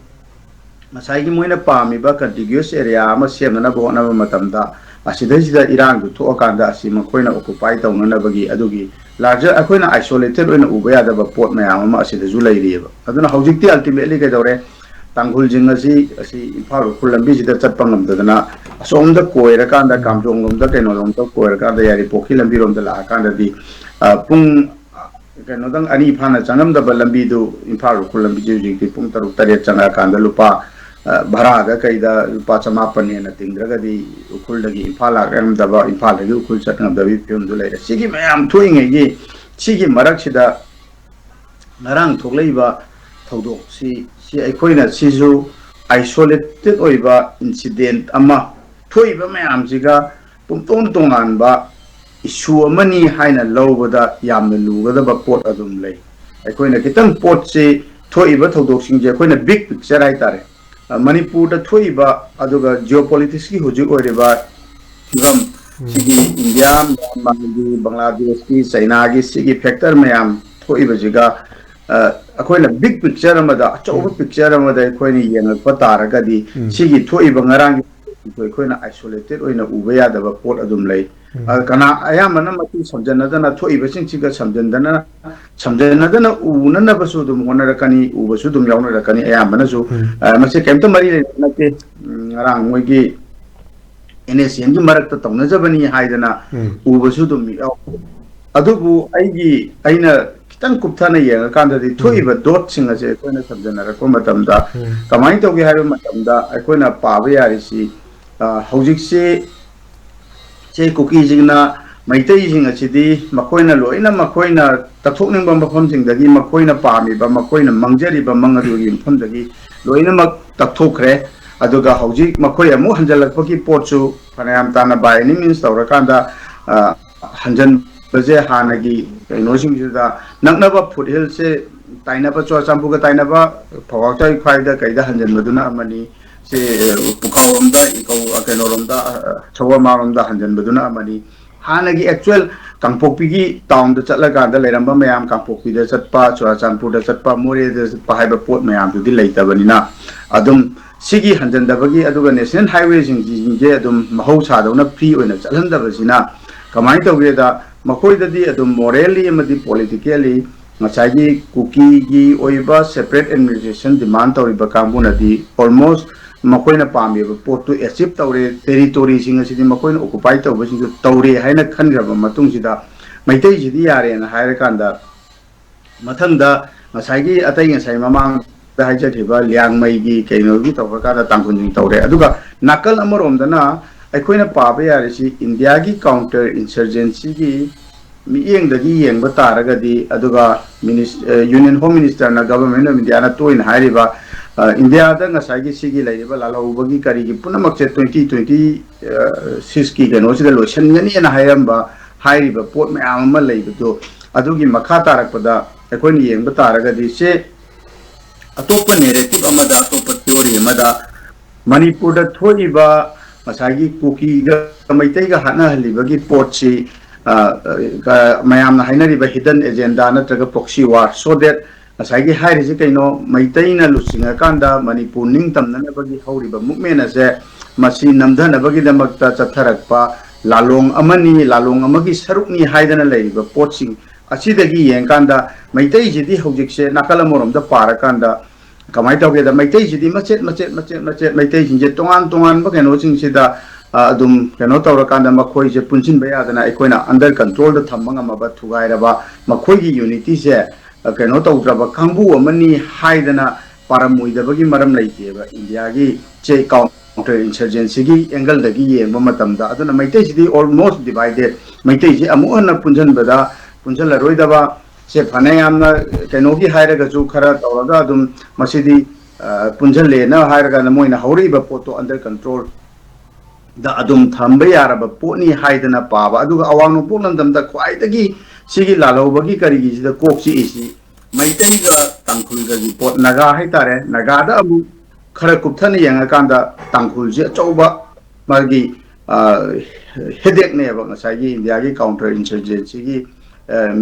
ꯉꯁꯥꯏꯒꯤ ꯃꯣꯏꯅ ꯄꯥꯝꯃꯤꯕ contiguous area ꯑꯃ ꯁꯦꯝꯅꯅꯕ ꯍꯣꯠꯅꯕ ꯃꯇꯝꯗ, ꯑꯁꯤꯗꯩꯁꯤꯗ ꯏꯔꯥꯡꯗꯨ ꯊꯣꯛꯑꯀꯥꯟꯗ ꯑꯁꯤ ꯃꯈꯣꯏꯅ occupy ꯇꯧꯅꯅꯕꯒꯤ, ꯑꯗꯨꯒꯤ larger, ꯑꯩꯈꯣꯏꯅ isolated ꯑꯣꯏꯅ ꯎꯕ ꯌꯥꯗꯕ ꯄꯣꯠ ꯃꯌꯥꯝ ꯑꯃ ꯑꯁꯤꯗꯁꯨ ꯂꯩꯔꯤꯑꯕ꯫ ꯑꯗꯨꯅ ꯍꯧꯖꯤꯛꯇꯤ ultimately ꯀꯩꯗꯧꯔꯦ, ꯇꯥꯡꯈꯨꯜꯁꯤꯡ ꯑꯁꯤ, ꯑꯁꯤ ꯏꯝꯐꯥꯜ ꯎꯈ꯭ꯔꯨꯜ ꯂꯝꯕꯤꯁꯤꯗ ꯆꯠꯄ ꯉꯝꯗꯗꯅ ꯑꯁꯣꯝꯗ ꯀꯣꯏꯔꯀꯥꯟꯗ, ꯎꯝ꯫ ꯀꯥꯝꯖꯣꯡꯂꯣꯝꯗ, ꯀꯩꯅꯣꯂꯣꯝꯗ ꯀꯣꯏꯔꯀꯥꯟꯗ, ꯌꯥꯏꯔꯤꯄꯣꯛꯀꯤ ꯂꯝꯕꯤꯔꯣꯝꯗ ꯂꯥꯛꯑꯀꯥꯟꯗꯗꯤ, ꯑ, ꯄꯨꯡ ꯀꯩꯅꯣꯗꯪ ꯑꯅꯤ ꯐꯥꯅ ꯆꯪꯉꯝꯗꯕ ꯂꯝꯕꯤꯗꯨ ꯏꯝꯐꯥꯜ ꯎꯈ꯭ꯔꯨꯜ ꯂꯝꯕꯤꯁꯦ ꯍꯧꯖꯤꯛꯇꯤ ꯄꯨꯡ ꯇꯔꯨꯛ ꯇꯔꯦꯠ ꯆꯪꯉꯛꯑꯀꯥꯟꯗ ꯂꯨꯄꯥ, ꯑ, ꯚꯔꯥꯗ ꯀꯩꯗ ꯂꯨꯄꯥ ꯆꯃꯥꯄꯟ ꯍꯦꯟꯅ ꯇꯤꯡꯗ꯭ꯔꯒꯗꯤ ꯎꯈ꯭ꯔꯨꯜꯗꯒꯤ ꯏꯝꯐꯥꯜ ꯂꯥꯛ ꯉꯝꯗꯕ, ꯏꯝꯐꯥꯜꯗꯒꯤ ꯎꯈ꯭ꯔꯨꯜ ꯆꯠ ꯉꯝꯗꯕꯒꯤ ꯐꯤꯕꯝꯗꯨ ꯂꯩꯔꯦ꯫ ꯁꯤꯒꯤ ꯃꯌꯥꯝ ꯊꯣꯛꯏꯉꯩꯒꯤ, ꯁꯤꯒꯤ ꯃꯔꯛꯁꯤꯗ ꯉꯔꯥꯡ ꯊꯣꯛꯂꯛꯏꯕ ꯊꯧꯗꯣꯛꯁꯤ, ꯁꯤ ꯑꯩꯈꯣꯏꯅ ꯁꯤꯁꯨ isolated ꯑꯣꯏꯕ incident ꯑꯃ, ꯊꯣꯛꯏꯕ ꯃꯌꯥꯝꯁꯤꯒ ꯄꯨꯝꯇꯣꯡ ꯇꯣꯉꯥꯟꯕ issue ꯑꯃꯅꯤ ꯍꯥꯏꯅ ꯂꯧꯕꯗ ꯌꯥꯝꯅ ꯂꯨꯒꯗꯕ ꯄꯣꯠ ꯑꯗꯨꯝ ꯂꯩ꯫ ꯑꯩꯈꯣꯏꯅ ꯈꯤꯇꯪ ꯄꯣꯠꯁꯤ, ꯊꯣꯛꯏꯕ ꯊꯧꯗꯣꯛꯁꯤꯡꯁꯦ ꯑꯩꯈꯣꯏꯅ big picture ꯍꯥꯏꯇꯥꯔꯦ, ꯑ, ꯃꯅꯤꯄꯨꯔꯗ ꯊꯣꯛꯏꯕ, ꯑꯗꯨꯒ geopolitics ꯀꯤ ꯍꯧꯖꯤꯛ ꯑꯣꯏꯔꯤꯕ ꯐꯤꯕꯝ, ꯎꯝ꯫ ꯁꯤꯒꯤ ꯏꯟꯗꯤꯌꯥ, ꯃ꯭ꯌꯥꯟꯃꯥꯔꯒꯤ, ꯕꯪꯒ꯭ꯂꯥꯗꯦꯁꯀꯤ, ꯆꯩꯅꯥꯒꯤ, ꯁꯤꯒꯤ factor ꯃꯌꯥꯝ ꯊꯣꯛꯏꯕꯁꯤꯒ, ꯑ, ꯑꯩꯈꯣꯏꯅ big picture ꯑꯃꯗ, ꯑꯆꯧꯕ ꯎꯝ꯫ Picture ꯑꯃꯗ ꯑꯩꯈꯣꯏꯅ ꯌꯦꯡꯉꯛꯄ ꯇꯥꯔꯒꯗꯤ, ꯎꯝ꯫ ꯁꯤꯒꯤ ꯊꯣꯛꯏꯕ ꯉꯔꯥꯡꯒꯤ ꯑꯩꯈꯣꯏꯅ isolated ꯑꯣꯏꯅ ꯎꯕ ꯌꯥꯗꯕ ꯄꯣꯠ ꯑꯗꯨꯝ ꯂꯩ꯫ ꯎꯝ꯫ ꯑ, ꯀꯅꯥ ꯑꯌꯥꯝꯕꯅ ꯃꯁꯤ ꯁꯝꯖꯟꯅꯗꯅ, ꯊꯣꯛꯏꯕꯁꯤꯡꯁꯤꯒ ꯁꯝꯖꯟꯗꯅ, ꯁꯝꯖꯟꯅꯗꯅ ꯎꯅꯅꯕꯁꯨ ꯑꯗꯨꯝ ꯍꯣꯠꯅꯔꯛꯀꯅꯤ, ꯎꯕꯁꯨ ꯑꯗꯨꯝ ꯌꯥꯎꯅꯔꯛꯀꯅꯤ꯫ ꯑꯌꯥꯝꯕꯅꯁꯨ, ꯎꯝ꯫ ꯑ, ꯃꯁꯤ ꯀꯩꯝꯇ ꯃꯔꯤ ꯂꯩꯅꯕ ꯅꯠꯇꯦ꯫ ꯎꯝ, ꯉꯔꯥꯡ ꯃꯣꯏꯒꯤ N S C N ꯒꯤ ꯃꯔꯛꯇ ꯇꯧꯅꯖꯕꯅꯤ ꯍꯥꯏꯗꯅ ꯎꯝ꯫ ꯎꯕꯁꯨ ꯑꯗꯨꯝ ꯌꯥꯎ-, ꯑꯗꯨꯕꯨ ꯑꯩꯒꯤ, ꯑꯩꯅ ꯈꯤꯇꯪ ꯀꯨꯞꯊꯅ ꯌꯦꯡꯉꯀꯥꯟꯗꯗꯤ, ꯎꯝ꯫ ꯊꯣꯛꯏꯕ ꯗꯣꯠꯁꯤꯡ ꯑꯁꯦ ꯑꯩꯈꯣꯏꯅ ꯁꯝꯖꯟꯅꯔꯛꯄ ꯃꯇꯝꯗ, ꯎꯝ꯫ ꯀꯃꯥꯏꯅ ꯇꯧꯒꯦ ꯍꯥꯏꯕ ꯃꯇꯝꯗ, ꯑꯩꯈꯣꯏꯅ ꯄꯥꯕ ꯌꯥꯔꯤꯁꯤ, ꯑ, ꯍꯧꯖꯤꯛꯁꯤ ꯁꯤ ꯀꯨꯀꯤꯁꯤꯡꯅ ꯃꯩꯇꯩꯁꯤꯡ ꯑꯁꯤꯗꯤ ꯃꯈꯣꯏꯅ ꯂꯣꯏꯅ, ꯃꯈꯣꯏꯅ ꯇꯛꯊꯣꯛꯅꯤꯡꯕ ꯃꯐꯝꯁꯤꯡꯗꯒꯤ, ꯃꯈꯣꯏꯅ ꯄꯥꯝꯃꯤꯕ, ꯃꯈꯣꯏꯅ ꯃꯪꯖꯔꯤꯕ ꯃꯪ ꯑꯗꯨꯒꯤ ꯃꯐꯝꯗꯒꯤ ꯂꯣꯏꯅꯃꯛ ꯇꯛꯊꯣꯛꯈ꯭ꯔꯦ꯫ ꯑꯗꯨꯒ ꯍꯧꯖꯤꯛ ꯃꯈꯣꯏ ꯑꯃꯨꯛ ꯍꯟꯖꯜꯂꯛꯄꯒꯤ ꯄꯣꯠꯁꯨ ꯐꯅꯌꯥꯝ ꯇꯥꯅ by any means ꯇꯧꯔꯀꯥꯟꯗ, ꯑ, ꯍꯟꯖꯟꯕꯁꯦ ꯍꯥꯟꯅꯒꯤ ꯀꯩꯅꯣꯁꯤꯡꯁꯤꯗ ꯅꯛꯅꯕ foot hill ꯁꯦ ꯇꯥꯏꯅꯕ, ꯆꯨꯔꯆꯥꯟꯄꯨꯔꯒ ꯇꯥꯏꯅꯕ ꯐꯧꯍꯥꯛꯆꯥꯏ ꯈ꯭ꯋꯥꯏꯗ ꯀꯩꯗ ꯍꯟꯖꯟꯕꯗꯨꯅ ꯑꯃꯅꯤ꯫ ꯁꯤ, ꯑ, ꯄꯨꯈꯥꯎꯔꯣꯝꯗ, ꯏꯀꯧ, ꯑ, ꯀꯩꯅꯣꯔꯣꯝꯗ, ꯑ, ꯁꯒꯣꯜꯃꯥꯔꯣꯝꯗ ꯍꯟꯖꯟꯕꯗꯨꯅ ꯑꯃꯅꯤ꯫ ꯍꯥꯟꯅꯒꯤ actual ꯀꯥꯡꯄꯣꯛꯄꯤꯒꯤ ꯇꯥꯎꯟꯗ ꯆꯠꯂꯀꯥꯟꯗ ꯂꯩꯔꯝꯕ ꯃꯌꯥꯝ, ꯀꯥꯡꯄꯣꯛꯄꯤꯗ ꯆꯠꯄ, ꯆꯨꯔꯥꯆꯥꯟꯄꯨꯔꯗ ꯆꯠꯄ, ꯃꯣꯔꯦꯗ ꯆꯠꯄ ꯍꯥꯏꯕ ꯄꯣꯠ ꯃꯌꯥꯝꯗꯨꯗꯤ ꯂꯩꯇꯕꯅꯤꯅ, ꯑꯗꯨꯝ ꯁꯤꯒꯤ ꯍꯟꯖꯟꯗꯕꯒꯤ, ꯑꯗꯨꯒ ꯅꯦꯁꯅꯦꯜ ꯍꯥꯏꯋꯦꯁꯤꯡꯁꯦ ꯑꯗꯨꯝ ꯃꯍꯧꯁꯥꯗꯧꯅ ꯐ꯭ꯔꯤ ꯑꯣꯏꯅ ꯆꯠꯍꯟꯗꯕꯁꯤꯅ ꯀꯃꯥꯏꯅ ꯇꯧꯒꯦꯗ, ꯃꯈꯣꯏꯗꯗꯤ ꯑꯗꯨꯝ ꯃꯣꯔꯦꯜꯂꯤ ꯑꯃꯗꯤ ꯄꯣꯂꯤꯇꯤꯀꯦꯜꯂꯤ ꯉꯁꯥꯏꯒꯤ ꯀꯨꯀꯤꯒꯤ ꯑꯣꯏꯕ ꯁꯦꯄꯔꯦꯠ ꯑꯦꯗꯃꯤꯅꯤꯁꯇ꯭ꯔꯦꯁꯟ ꯗꯤꯃꯥꯟ ꯇꯧꯔꯤꯕ ꯀꯥꯡꯕꯨꯅꯗꯤ ꯑꯣꯜꯃꯣꯁ ꯃꯈꯣꯏꯅ ꯄꯥꯝꯃꯤꯕ ꯄꯣꯠꯇꯨ ꯑꯦꯆꯤꯞ ꯇꯧꯔꯦ, ꯇꯦꯔꯤꯇꯣꯔꯤꯁꯤꯡ ꯑꯁꯤꯗꯤ ꯃꯈꯣꯏꯅ ꯑꯣꯀꯨꯄꯥꯏ ꯇꯧꯕꯁꯤꯡꯗꯨ ꯇꯧꯔꯦ ꯍꯥꯏꯅ ꯈꯟꯈ꯭ꯔꯕ ꯃꯇꯨꯡꯁꯤꯗ, ꯃꯩꯇꯩꯁꯤꯗꯤ ꯌꯥꯔꯦꯅ ꯍꯥꯏꯔꯀꯥꯟꯗ, ꯃꯊꯪꯗ ꯉꯁꯥꯏꯒꯤ ꯑꯇꯩ ꯉꯁꯥꯏ ꯃꯃꯥꯡꯗ ꯍꯥꯏꯖꯈꯤꯕ ꯂꯤꯌꯥꯡꯃꯩꯒꯤ ꯀꯩꯅꯣꯒꯤ ꯇꯧꯔꯀꯥꯟꯗ ꯇꯥꯡꯈꯨꯜꯁꯤꯡ ꯇꯧꯔꯦ꯫ ꯑꯗꯨꯒ ꯅꯥꯀꯜ ꯑꯃꯔꯣꯝꯗꯅ ꯑꯩꯈꯣꯏꯅ ꯄꯥꯕ ꯌꯥꯔꯤꯁꯤ ꯏꯟꯗꯤꯌꯥꯒꯤ ꯀꯥꯎꯟꯇꯔ ꯏꯟꯁꯔꯖꯦꯟꯁꯤꯒꯤ ꯃꯤꯠꯌꯦꯡꯗꯒꯤ ꯌꯦꯡꯕ ꯇꯥꯔꯒꯗꯤ, ꯑꯗꯨꯒ ꯃꯤꯅꯤꯁ-, ꯑ, ꯌꯨꯅꯤꯌꯟ ꯍꯣꯝ ꯃꯤꯅꯤꯁꯇꯔꯅ, ꯒꯚꯔꯟꯃꯦꯟ ꯑꯣꯐ ꯏꯟꯗꯤꯌꯥꯅ ꯇꯣꯏꯅ ꯍꯥꯏꯔꯤꯕ, ꯑ, ꯏꯟꯗꯤꯌꯥꯗ ꯉꯁꯥꯏꯒꯤ ꯁꯤꯒꯤ ꯂꯩꯔꯤꯕ ꯂꯥꯜꯍꯧꯕꯒꯤ ꯀꯔꯤꯒꯤ ꯄꯨꯝꯅꯃꯛꯁꯦ ꯇ꯭ꯋꯦꯟꯇꯤ ꯇ꯭ꯋꯦꯟꯇꯤ ꯁꯤꯛꯁꯀꯤ ꯀꯩꯅꯣꯁꯤꯗ ꯂꯣꯏꯁꯤꯟꯒꯅꯤꯅ ꯍꯥꯏꯔꯝꯕ, ꯍꯥꯏꯔꯤꯕ ꯄꯣꯠ ꯃꯌꯥꯝ ꯑꯃ ꯂꯩꯕꯗꯣ, ꯑꯗꯨꯒꯤ ꯃꯈꯥ ꯇꯥꯔꯛꯄꯗ ꯑꯩꯈꯣꯏꯅ ꯌꯦꯡꯕ ꯇꯥꯔꯒꯗꯤ, ꯁꯦ, ꯑꯇꯣꯞꯄ ꯅꯦꯔꯦꯇꯤꯞ ꯑꯃꯗ, ꯑꯇꯣꯞꯄ ꯊꯤꯑꯣꯔꯤ ꯑꯃꯗ, ꯃꯅꯤꯄꯨꯔꯗ ꯊꯣꯛꯏꯕ ꯉꯁꯥꯏꯒꯤ ꯀꯨꯀꯤꯒ ꯃꯩꯇꯩꯒ ꯍꯥꯠꯅꯍꯜꯂꯤꯕꯒꯤ ꯄꯣꯠꯁꯤ, ꯑ, ꯑ, ꯃꯌꯥꯝꯅ ꯍꯥꯏꯅꯔꯤꯕ ꯍꯤꯗꯟ ꯑꯦꯖꯦꯟꯗꯥ ꯅꯠꯇ꯭ꯔꯒ ꯄ꯭ꯔꯣꯛꯁꯤ ꯋꯥꯔ, ꯁꯣ ꯗꯦꯠ ꯉꯁꯥꯏꯒꯤ ꯍꯥꯏꯔꯤꯁꯤ ꯀꯩꯅꯣ, ꯃꯩꯇꯩꯅ ꯂꯨꯆꯤꯡꯉꯀꯥꯟꯗ ꯃꯅꯤꯄꯨꯔ ꯅꯤꯡꯇꯝꯅꯅꯕꯒꯤ ꯍꯧꯔꯤꯕ ꯃꯨꯞꯃꯦꯟ ꯑꯁꯦ, ꯃꯁꯤ ꯅꯝꯊꯅꯕꯒꯤꯗꯃꯛꯇ ꯆꯠꯊꯔꯛꯄ ꯂꯥꯂꯣꯡ ꯑꯃꯅꯤ, ꯂꯥꯂꯣꯡ ꯑꯃꯒꯤ ꯁꯔꯨꯛꯅꯤ ꯍꯥꯏꯗꯅ ꯂꯩꯔꯤꯕ ꯄꯣꯠꯁꯤꯡ ꯑꯁꯤꯗꯒꯤ ꯌꯦꯡꯀꯥꯟꯗ, ꯃꯩꯇꯩꯁꯤꯗꯤ ꯍꯧꯖꯤꯛꯁꯦ ꯅꯥꯀꯜ ꯑꯃꯔꯣꯝꯗ ꯄꯥꯔꯀꯥꯟꯗ ꯀꯃꯥꯏꯅ ꯇꯧꯒꯦꯗ, ꯃꯩꯇꯩꯁꯤꯗꯤ ꯃꯆꯦꯠ ꯃꯆꯦꯠ ꯃꯆꯦꯠ ꯃꯆꯦꯠ, ꯃꯩꯇꯩꯁꯤꯡꯁꯦ ꯇꯣꯉꯥꯟ ꯇꯣꯉꯥꯟꯕ ꯀꯩꯅꯣꯁꯤꯡꯁꯤꯗ, ꯑ, ꯑꯗꯨꯝ ꯀꯩꯅꯣ ꯇꯧꯔꯀꯥꯟꯗ ꯃꯈꯣꯏꯁꯦ ꯄꯨꯟꯁꯤꯟꯕ ꯌꯥꯗꯅ ꯑꯩꯈꯣꯏꯅ ꯑꯟꯗꯔ ꯀꯟꯇ꯭ꯔꯣꯜꯗ ꯊꯝꯕ ꯉꯝꯃꯕ, ꯊꯨꯒꯥꯏꯔꯕ, ꯃꯈꯣꯏꯒꯤ ꯌꯨꯅꯤꯇꯤꯁꯦ, ꯑ, ꯀꯩꯅꯣ ꯇꯧꯗ꯭ꯔꯕ ꯀꯥꯡꯕꯨ ꯑꯃꯅꯤ ꯍꯥꯏꯗꯅ ꯄꯥꯔꯝꯃꯣꯏꯗꯕꯒꯤ ꯃꯔꯝ ꯂꯩꯇꯦꯕ, ꯏꯟꯗꯤꯌꯥꯒꯤ ꯆꯦ ꯀꯥꯎꯟꯇꯔ ꯏꯟꯁꯔꯖꯦꯟꯁꯤꯒꯤ ꯑꯦꯡꯒꯜꯗꯒꯤ ꯌꯦꯡꯕ ꯃꯇꯝꯗ꯫ ꯑꯗꯨꯅ ꯃꯩꯇꯩꯁꯤꯗꯤ ꯑꯣꯜꯃꯣꯁ ꯗꯤꯚꯥꯏꯗꯦꯠ, ꯃꯩꯇꯩꯁꯤ ꯑꯃꯨꯛ ꯍꯟꯅ ꯄꯨꯟꯁꯤꯟꯕꯗ, ꯄꯨꯟꯁꯤꯜꯂꯔꯣꯏꯗꯕ, ꯁꯦ ꯐꯅ ꯌꯥꯝꯅ ꯀꯩꯅꯣꯒꯤ ꯍꯥꯏꯔꯒꯁꯨ ꯈꯔ ꯇꯧꯔꯒ ꯑꯗꯨꯝ ꯃꯁꯤꯗꯤ, ꯑ, ꯄꯨꯟꯁꯤꯜꯂꯦꯅ ꯍꯥꯏꯔꯒꯅ ꯃꯣꯏꯅ ꯍꯧꯔꯛꯏꯕ ꯄꯣꯠꯇꯣ ꯑꯟꯗꯔ ꯀꯟꯇ꯭ꯔꯣꯜꯗ ꯑꯗꯨꯝ ꯊꯝꯕ ꯌꯥꯔꯕ ꯄꯣꯠꯅꯤ ꯍꯥꯏꯗꯅ ꯄꯥꯕ꯫ ꯑꯗꯨꯒ ꯑꯋꯥꯡ ꯅꯣꯡꯄꯣꯛ ꯂꯝꯗꯝꯗ ꯈ꯭ꯋꯥꯏꯗꯒꯤ ꯁꯤꯒꯤ ꯂꯥꯜꯍꯧꯕꯒꯤ ꯀꯔꯤꯒꯤꯁꯤꯗ ꯀꯣꯛ ꯆꯤꯛꯏꯁꯤ, ꯃꯩꯇꯩꯒ ꯇꯥꯡꯈꯨꯜꯒꯒꯤ ꯄꯣꯠ, ꯅꯥꯒꯥ ꯍꯥꯏꯇꯥꯔꯦ, ꯅꯥꯒꯥꯗ ꯑꯃꯨꯛ ꯈꯔ ꯀꯨꯞꯊꯅ ꯌꯦꯡꯉꯀꯥꯟꯗ ꯇꯥꯡꯈꯨꯜꯁꯤ ꯑꯆꯧꯕ ꯃꯥꯒꯤ, ꯍꯦꯗꯦꯛꯅꯦꯕ ꯉꯁꯥꯏꯒꯤ ꯏꯟꯗꯤꯌꯥꯒꯤ ꯀꯥꯎꯟꯇꯔ ꯏꯟꯁꯔꯖꯦꯟꯁꯤꯒꯤ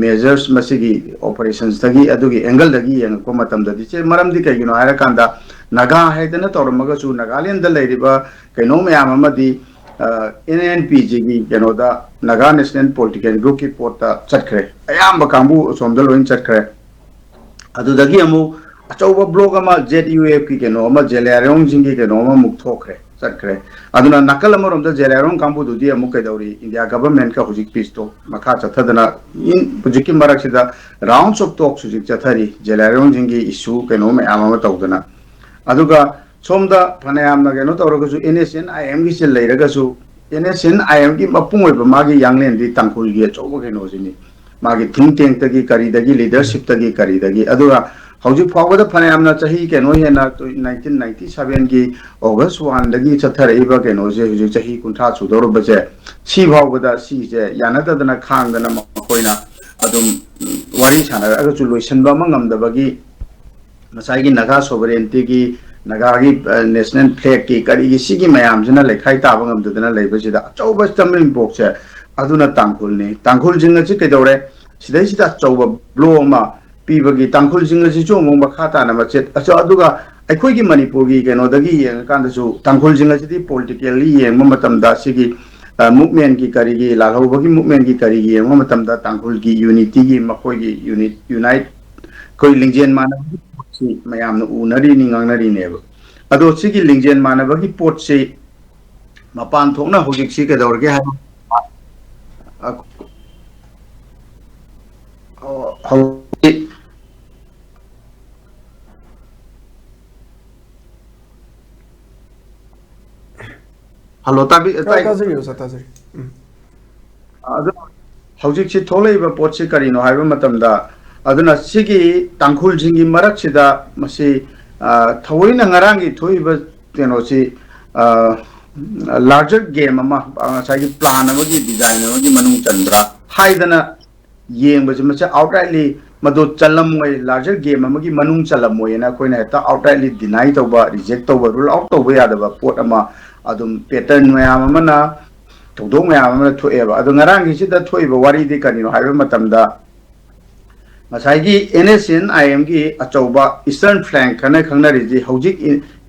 ꯃꯦꯖꯔꯁ, ꯃꯁꯤꯒꯤ ꯑꯣꯄꯔꯦꯁꯟꯁꯇꯒꯤ, ꯑꯗꯨꯒꯤ ꯑꯦꯡꯒꯜꯗꯒꯤ ꯌꯦꯡꯉꯛꯄ ꯃꯇꯝꯗꯗꯤ꯫ ꯁꯦ, ꯃꯔꯝꯗꯤ ꯀꯩꯒꯤꯅꯣ ꯍꯥꯏꯔꯀꯥꯟꯗ, ꯅꯥꯒꯥ ꯍꯥꯏꯗꯅ ꯇꯧꯔꯝꯃꯒꯁꯨ ꯅꯥꯒꯥꯂꯦꯟꯗ ꯂꯩꯔꯤꯕ ꯀꯩꯅꯣ ꯃꯌꯥꯝ ꯑꯃꯗꯤ ꯑꯦꯟ ꯑꯦꯟ ꯄꯤ ꯖꯤꯒꯤ ꯀꯩꯅꯣꯗ, ꯅꯥꯒꯥ ꯅꯦꯁꯅꯦꯜ ꯄꯣꯂꯤꯇꯤꯀꯦꯜ ꯒ꯭ꯔꯨꯞꯀꯤ ꯄꯣꯠꯇ ꯆꯠꯈ꯭ꯔꯦ꯫ ꯑꯌꯥꯝꯕ ꯀꯥꯡꯕꯨ ꯑꯁꯣꯝꯗ ꯂꯣꯏ ꯆꯠꯈ꯭ꯔꯦ꯫ ꯑꯗꯨꯗꯒꯤ ꯑꯃꯨꯛ ꯑꯆꯧꯕ ꯕ꯭ꯂꯣꯛ ꯑꯃ, ꯖꯦꯠ ꯌꯨ ꯑꯦꯐꯀꯤ ꯀꯩꯅꯣ ꯑꯃ, ꯖꯦꯂꯤꯌꯥꯡꯔꯣꯡꯁꯤꯡꯒꯤ ꯀꯩꯅꯣ ꯑꯃꯃꯨꯛ ꯊꯣꯛꯈ꯭ꯔꯦ, ꯆꯠꯈ꯭ꯔꯦ꯫ ꯑꯗꯨꯅ ꯅꯥꯀꯜ ꯑꯃꯔꯣꯝꯗ ꯖꯦꯂꯤꯌꯥꯡꯔꯣꯡ ꯀꯥꯡꯕꯨꯗꯨꯗꯤ ꯑꯃꯨꯛ ꯀꯩꯗꯧꯔꯤ? ꯏꯟꯗꯤꯌꯥ ꯒꯚꯔꯟꯃꯦꯟꯠꯀ ꯍꯧꯖꯤꯛ ꯄꯤꯁ ꯇꯣꯛ ꯃꯈꯥ ꯆꯠꯊꯗꯅ, ꯏꯟ-, ꯍꯧꯖꯤꯛꯀꯤ ꯃꯔꯛꯁꯤꯗ ꯔꯥꯎꯟꯁ ꯑꯣꯐ ꯇꯣꯛꯁ ꯍꯧꯖꯤꯛ ꯆꯠꯊꯔꯤ, ꯖꯦꯂꯤꯌꯥꯡꯔꯣꯡꯁꯤꯡꯒꯤ ꯏꯁꯨ ꯀꯩꯅꯣ ꯃꯌꯥꯝ ꯑꯃ ꯇꯧꯗꯅ꯫ ꯑꯗꯨꯒ ꯁꯣꯝꯗ ꯐꯅꯌꯥꯝꯅ ꯀꯩꯅꯣ ꯇꯧꯔꯒꯁꯨ, ꯑꯦꯟ ꯑꯦꯁ ꯑꯦꯟ ꯑꯥꯏ ꯑꯦꯝꯒꯤꯁꯦ ꯂꯩꯔꯒꯁꯨ, ꯑꯦꯟ ꯑꯦꯁ ꯑꯦꯟ ꯑꯥꯏ ꯑꯦꯝꯒꯤ ꯃꯄꯨꯡ ꯑꯣꯏꯕ ꯃꯥꯒꯤ ꯌꯥꯡꯂꯦꯟꯗꯤ ꯇꯥꯡꯈꯨꯜꯒꯤ ꯑꯆꯧꯕ ꯀꯩꯅꯣꯁꯤꯅꯤ꯫ ꯃꯥꯒꯤ ꯊꯤꯡ ꯇꯦꯡꯇꯒꯤ ꯀꯔꯤꯗꯒꯤ, ꯂꯤꯗꯔꯁꯤꯞꯇꯒꯤ ꯀꯔꯤꯗꯒꯤ꯫ ꯑꯗꯨꯒ ꯍꯧꯖꯤꯛ ꯐꯥꯎꯕꯗ ꯐꯅꯌꯥꯝꯅ ꯆꯍꯤ ꯀꯩꯅꯣ ꯍꯦꯟꯅ, ꯅꯥꯏꯟꯇꯤꯟ ꯅꯥꯏꯟꯇꯤ ꯁꯚꯦꯟꯒꯤ ꯑꯣꯒꯁ ꯋꯥꯟꯗꯒꯤ ꯆꯠꯊꯔꯛꯏꯕ ꯀꯩꯅꯣꯁꯦ ꯍꯧꯖꯤꯛ ꯆꯍꯤ ꯀꯨꯟꯊ꯭ꯔꯥ ꯁꯨꯗꯧꯔꯕꯁꯦ, ꯁꯤ ꯐꯥꯎꯕꯗ ꯁꯤꯁꯦ ꯌꯥꯅꯗꯗꯅ ꯈꯥꯡꯗꯅ ꯃꯈꯣꯏꯅ ꯑꯗꯨꯝ, ꯎꯝ, ꯋꯥꯔꯤ ꯁꯥꯟꯅꯔꯛꯑꯒꯁꯨ ꯂꯣꯏꯁꯤꯟꯕ ꯑꯃ ꯉꯝꯗꯕꯒꯤ, ꯉꯁꯥꯏꯒꯤ ꯅꯥꯒꯥ ꯁꯣꯚꯔꯦꯟꯇꯤꯒꯤ, ꯅꯥꯒꯥꯒꯤ, ꯑ, ꯅꯦꯁꯅꯦꯜ ꯐ꯭ꯂꯦꯒꯀꯤ, ꯀꯔꯤꯒꯤ, ꯁꯤꯒꯤ ꯃꯌꯥꯝꯁꯤꯅ ꯂꯩꯈꯥꯏ ꯇꯥꯕ ꯉꯝꯗꯗꯅ ꯂꯩꯕꯁꯤꯗ ꯑꯆꯧꯕ ꯁ꯭ꯇꯝꯕ꯭ꯂꯤꯡ ꯕ꯭ꯂꯣꯛꯁꯦ ꯑꯗꯨꯅ ꯇꯥꯡꯈꯨꯜꯅꯤ꯫ ꯇꯥꯡꯈꯨꯜꯁꯤꯡ ꯑꯁꯤ ꯀꯩꯗꯧꯔꯦ? ꯁꯤꯗꯩꯁꯤꯗ ꯑꯆꯧꯕ ꯕ꯭ꯂꯣ ꯑꯃ ꯄꯤꯕꯒꯤ, ꯇꯥꯡꯈꯨꯜꯁꯤꯡ ꯑꯁꯤꯁꯨ ꯑꯃꯨꯛ ꯃꯈꯥ ꯇꯥꯅ ꯃꯆꯦꯠ ꯑꯆꯧ-, ꯑꯗꯨꯒ ꯑꯩꯈꯣꯏꯒꯤ ꯃꯅꯤꯄꯨꯔꯒꯤ ꯀꯩꯅꯣꯗꯒꯤ ꯌꯦꯡꯉꯀꯥꯟꯗꯁꯨ ꯇꯥꯡꯈꯨꯜꯁꯤꯡ ꯑꯁꯤꯗꯤ ꯄꯣꯂꯤꯇꯤꯀꯦꯜꯂꯤ ꯌꯦꯡꯕ ꯃꯇꯝꯗ ꯁꯤꯒꯤ, ꯑ, ꯃꯨꯞꯃꯦꯟꯒꯤ ꯀꯔꯤꯒꯤ, ꯂꯥꯜꯍꯧꯕꯒꯤ ꯃꯨꯞꯃꯦꯟꯒꯤ ꯀꯔꯤꯒꯤ ꯌꯦꯡꯕ ꯃꯇꯝꯗ ꯇꯥꯡꯈꯨꯜꯒꯤ ꯌꯨꯅꯤꯇꯤꯒꯤ, ꯃꯈꯣꯏꯒꯤ ꯌꯨꯅꯤꯠ, ꯌꯨꯅꯥꯏꯠ, ꯑꯩꯈꯣꯏ ꯂꯤꯡꯖꯦꯜ ꯃꯥꯟꯅꯕꯒꯤ ꯄꯣꯠꯁꯤ ꯃꯌꯥꯝꯅ ꯎꯅꯔꯤꯅꯤ, ꯉꯥꯡꯅꯔꯤꯅꯦꯕ꯫ ꯑꯗꯣ ꯁꯤꯒꯤ ꯂꯤꯡꯖꯦꯜ ꯃꯥꯟꯅꯕꯒꯤ ꯄꯣꯠꯁꯤ ꯃꯄꯥꯟ ꯊꯣꯛꯅ ꯍꯧꯖꯤꯛꯁꯤ ꯀꯩꯗꯧꯔꯒꯦ ꯍꯥꯏ, ꯑ, ꯍꯧꯖꯤꯛ, ꯍꯜꯂꯣ, ꯇꯥꯕꯤ-, ꯑ, ꯇꯥꯏ? ꯇꯥꯖꯔꯤ, ꯑꯣꯖꯥ, ꯇꯥꯖꯔꯤ꯫ ꯎꯝ꯫ ꯑꯗꯨ ꯍꯧꯖꯤꯛꯁꯤ ꯊꯣꯛꯂꯛꯏꯕ ꯄꯣꯠꯁꯤ ꯀꯔꯤꯅꯣ ꯍꯥꯏꯕ ꯃꯇꯝꯗ, ꯑꯗꯨꯅ ꯁꯤꯒꯤ ꯇꯥꯡꯈꯨꯜꯁꯤꯡꯒꯤ ꯃꯔꯛꯁꯤꯗ ꯃꯁꯤ, ꯑ, ꯊꯑꯣꯏꯅ ꯉꯔꯥꯡꯒꯤ ꯊꯣꯛꯏꯕ ꯀꯩꯅꯣꯁꯤ, ꯑ, ꯂꯥꯔꯖꯔ ꯒꯦꯝ ꯑꯃ, ꯑ, ꯉꯁꯥꯏꯒꯤ ꯄ꯭ꯂꯥꯟ ꯑꯃꯒꯤ, ꯗꯤꯖꯥꯏꯟ ꯑꯃꯒꯤ ꯃꯅꯨꯡ ꯆꯟꯕ꯭ꯔꯥ ꯍꯥꯏꯗꯅ ꯌꯦꯡꯕꯁꯤ, ꯃꯁꯤ ꯑꯥꯎꯠꯔꯥꯏꯠꯂꯤ ꯃꯗꯨ ꯆꯜꯂꯝꯃꯣꯏ, ꯂꯥꯔꯖꯔ ꯒꯦꯝ ꯑꯃꯒꯤ ꯃꯅꯨꯡ ꯆꯜꯂꯝꯃꯣꯏꯅ ꯑꯩꯈꯣꯏꯅ ꯍꯦꯛꯇ ꯑꯥꯎꯠꯔꯥꯏꯠꯂꯤ ꯗꯤꯅꯥꯏ ꯇꯧꯕ, ꯔꯤꯖꯦꯛ ꯇꯧꯕ, ꯔꯨꯜ ꯑꯥꯎꯠ ꯇꯧꯕ ꯌꯥꯗꯕ ꯄꯣꯠ ꯑꯃ ꯑꯗꯨꯝ pattern ꯃꯌꯥꯝ ꯑꯃꯅ, ꯊꯧꯗꯣꯛ ꯃꯌꯥꯝ ꯑꯃꯅ ꯊꯣꯛꯑꯦꯕ꯫ ꯑꯗꯣ ꯉꯔꯥꯡꯒꯤꯁꯤꯗ ꯊꯣꯛꯏꯕ ꯋꯥꯔꯤꯗꯤ ꯀꯔꯤꯅꯣ ꯍꯥꯏꯕ ꯃꯇꯝꯗ, ꯉꯁꯥꯏꯒꯤ NSCN-IMꯒꯤ ꯑꯆꯧꯕ Eastern Flank ꯍꯥꯏꯅ ꯈꯪꯅꯔꯤꯁꯤ, ꯍꯧꯖꯤꯛ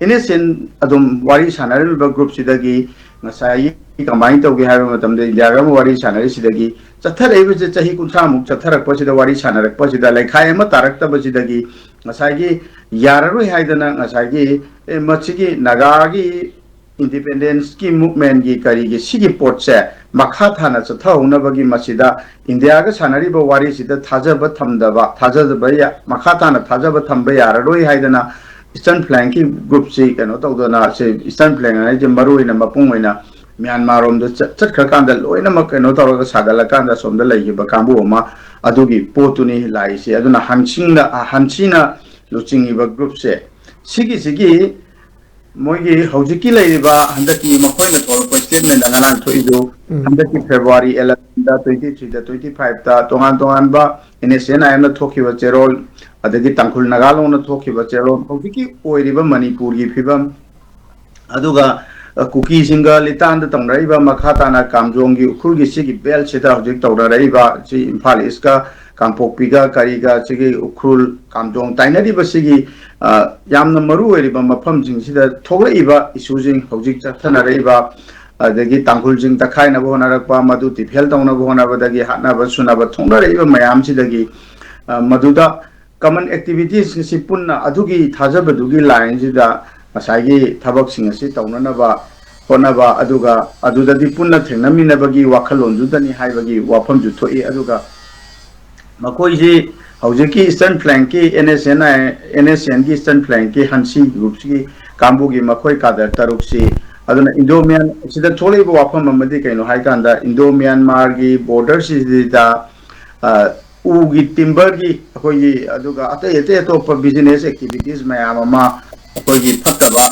NSCN ꯑꯗꯨꯝ ꯋꯥꯔꯤ ꯁꯥꯟꯅꯔꯤꯕ groupꯁꯤꯗꯒꯤ ꯉꯁꯥꯏꯒꯤ ꯀꯃꯥꯏꯅ ꯇꯧꯒꯦ ꯍꯥꯏꯕ ꯃꯇꯝꯗ, ꯏꯟꯗꯤꯌꯥꯒ ꯑꯃ ꯋꯥꯔꯤ ꯁꯥꯟꯅꯔꯤꯁꯤꯗꯒꯤ ꯆꯠꯊꯔꯛꯏꯕꯁꯦ, ꯆꯍꯤ ꯀꯨꯟꯊ꯭ꯔꯥꯃꯨꯛ ꯆꯠꯊꯔꯛꯄꯁꯤꯗ, ꯋꯥꯔꯤ ꯁꯥꯟꯅꯔꯛꯄꯁꯤꯗ, ꯂꯩꯈꯥꯏ ꯑꯃ ꯇꯥꯔꯛꯇꯕꯁꯤꯗꯒꯤ ꯉꯁꯥꯏꯒꯤ ꯌꯥꯔꯔꯣꯏ ꯍꯥꯏꯗꯅ ꯉꯁꯥꯏꯒꯤ, ꯑꯦ, ꯃꯁꯤꯒꯤ ꯅꯥꯒꯥꯒꯤ independence-ꯀꯤ movement-ꯀꯤ ꯀꯔꯤꯒꯤ ꯁꯤꯒꯤ ꯄꯣꯠꯁꯦ ꯃꯈꯥ ꯊꯥꯅ ꯆꯠꯊꯍꯧꯅꯕꯒꯤ ꯃꯁꯤꯗ ꯏꯟꯗꯤꯌꯥꯒ ꯁꯥꯟꯅꯔꯤꯕ ꯋꯥꯔꯤꯁꯤꯗ ꯊꯥꯖꯕ ꯊꯝꯗꯕ, ꯊꯥꯖꯕ ꯌꯥ-, ꯃꯈꯥ ꯇꯥꯅ ꯊꯥꯖꯕ ꯊꯝꯕ ꯌꯥꯔꯔꯣꯏ ꯍꯥꯏꯗꯅ Eastern Flank-ꯀꯤ groupꯁꯤ ꯀꯩꯅꯣ ꯇꯧꯗꯅ, ꯁꯤ Eastern Flank ꯍꯥꯏꯁꯦ ꯃꯔꯨ ꯑꯣꯏꯅ ꯃꯄꯨꯡ ꯑꯣꯏꯅ ꯃ꯭ꯌꯥꯟꯃꯥꯔ ꯔꯣꯝꯗ ꯆꯠ-, ꯆꯠꯈ꯭ꯔꯀꯥꯟꯗ ꯂꯣꯏꯅꯃꯛ ꯀꯩꯅꯣ ꯇꯧꯔꯒ ꯁꯥꯒꯠꯂꯀꯥꯟꯗ ꯑꯁꯣꯝꯗ ꯂꯩꯈꯤꯕ ꯀꯥꯡꯕꯨ ꯑꯃ, ꯑꯗꯨꯒꯤ ꯄꯣꯠꯇꯨꯅꯤ ꯂꯥꯛꯏꯁꯦ꯫ ꯑꯗꯨꯅ ꯍꯟꯁꯤꯡꯅ, ꯍꯟꯁꯤꯅ ꯂꯨꯆꯤꯡꯉꯤꯕ groupꯁꯦ, ꯁꯤꯒꯤꯁꯤꯒꯤ ꯃꯣꯏꯒꯤ ꯍꯧꯖꯤꯛꯀꯤ ꯂꯩꯔꯤꯕ, ꯍꯟꯗꯛꯀꯤ ꯃꯈꯣꯏꯅ ꯊꯣꯛꯂꯛꯄ statement ꯉꯔꯥꯡ ꯊꯣꯛꯏꯗꯨ, ꯎꯝ꯫ ꯍꯟꯗꯛꯀꯤ February eleven-ꯗ, twenty-three-ꯗ, twenty-five-ꯇ ꯇꯣꯉꯥꯟ ꯇꯣꯉꯥꯟꯕ NSCN-IMꯅ ꯊꯣꯛꯈꯤꯕ ꯆꯦꯔꯣꯜ, ꯑꯗꯒꯤ ꯇꯥꯡꯈꯨꯜ ꯅꯥꯒꯥ ꯂꯣꯟꯅ ꯊꯣꯛꯈꯤꯕ ꯆꯦꯔꯣꯜ, ꯍꯧꯖꯤꯛꯀꯤ ꯑꯣꯏꯔꯤꯕ ꯃꯅꯤꯄꯨꯔꯒꯤ ꯐꯤꯕꯝ, ꯑꯗꯨꯒ, ꯑ, ꯀꯨꯀꯤꯁꯤꯡꯒ ꯂꯤꯇꯥꯟꯗ ꯇꯧꯅꯔꯛꯏꯕ, ꯃꯈꯥ ꯇꯥꯅ ꯀꯥꯝꯖꯣꯡꯒꯤ ꯎꯈ꯭ꯔꯨꯜꯒꯤ ꯁꯤꯒꯤ belt-ꯁꯤꯗ ꯍꯧꯖꯤꯛ ꯇꯧꯅꯔꯛꯏꯕ ꯁꯤ ꯏꯝꯐꯥꯜ East-ꯀ ꯀꯥꯡꯄꯣꯛꯄꯤꯒ ꯀꯔꯤꯒ ꯁꯤꯒꯤ ꯎꯈ꯭ꯔꯨꯜ ꯀꯥꯝꯖꯣꯡ ꯇꯥꯏꯅꯔꯤꯕ ꯁꯤꯒꯤ, ꯑ, ꯌꯥꯝꯅ ꯃꯔꯨ ꯑꯣꯏꯔꯤꯕ ꯃꯐꯝꯁꯤꯡꯁꯤꯗ ꯊꯣꯛꯂꯛꯏꯕ issue-ꯁꯤꯡ, ꯍꯧꯖꯤꯛ ꯆꯠꯊꯅꯔꯛꯏꯕ, ꯑꯗꯒꯤ ꯇꯥꯡꯈꯨꯜꯁꯤꯡ ꯇꯛꯈꯥꯏꯅꯕ ꯍꯣꯠꯅꯔꯛꯄ, ꯃꯗꯨ ꯗꯤꯐꯦꯜ ꯇꯧꯅꯕ ꯍꯣꯠꯅꯕꯗꯒꯤ ꯍꯥꯠꯅꯕ ꯁꯨꯅꯕ ꯊꯣꯛꯅꯔꯛꯏꯕ ꯃꯌꯥꯝꯁꯤꯗꯒꯤ, ꯑ, ꯃꯗꯨꯗ common activities-ꯁꯤ ꯄꯨꯟꯅ ꯑꯗꯨꯒꯤ ꯊꯥꯖꯕꯗꯨꯒꯤ line-ꯁꯤꯗ ꯉꯁꯥꯏꯒꯤ ꯊꯕꯛꯁꯤꯡ ꯑꯁꯤ ꯇꯧꯅꯅꯕ ꯍꯣꯠꯅꯕ, ꯑꯗꯨꯒ ꯑꯗꯨꯗꯗꯤ ꯄꯨꯟꯅ ꯊꯦꯡꯅꯃꯤꯟꯅꯕꯒꯤ ꯋꯥꯈꯜꯂꯣꯟꯗꯨꯗꯅꯤ ꯍꯥꯏꯕꯒꯤ ꯋꯥꯐꯝꯁꯨ ꯊꯣꯛꯏ꯫ ꯑꯗꯨꯒ ꯃꯈꯣꯏꯁꯤ ꯍꯧꯖꯤꯛꯀꯤ Eastern Flank-ꯀꯤ NSCN, NSCN-ꯒꯤ Eastern Flank-ꯀꯤ ꯍꯟꯁꯤ group-ꯁꯤꯒꯤ ꯀꯥꯡꯕꯨꯒꯤ ꯃꯈꯣꯏ cadre ꯇꯔꯨꯛꯁꯤ, ꯑꯗꯨꯅ Indo-Myan-, ꯁꯤꯗ ꯊꯣꯛꯂꯛꯏꯕ ꯋꯥꯐꯝ ꯑꯃꯗꯤ ꯀꯩꯅꯣ ꯍꯥꯏꯀꯥꯟꯗ, Indo-Myanmar-ꯒꯤ border-ꯁꯤꯗ, ꯑ, ꯎꯒꯤ timber-ꯒꯤ ꯑꯩꯈꯣꯏꯒꯤ, ꯑꯗꯨꯒ ꯑꯇꯩ ꯑꯇꯩ ꯑꯇꯣꯞꯄ business activities ꯃꯌꯥꯝ ꯑꯃ, ꯑꯩꯈꯣꯏꯒꯤ ꯐꯠꯇꯕ,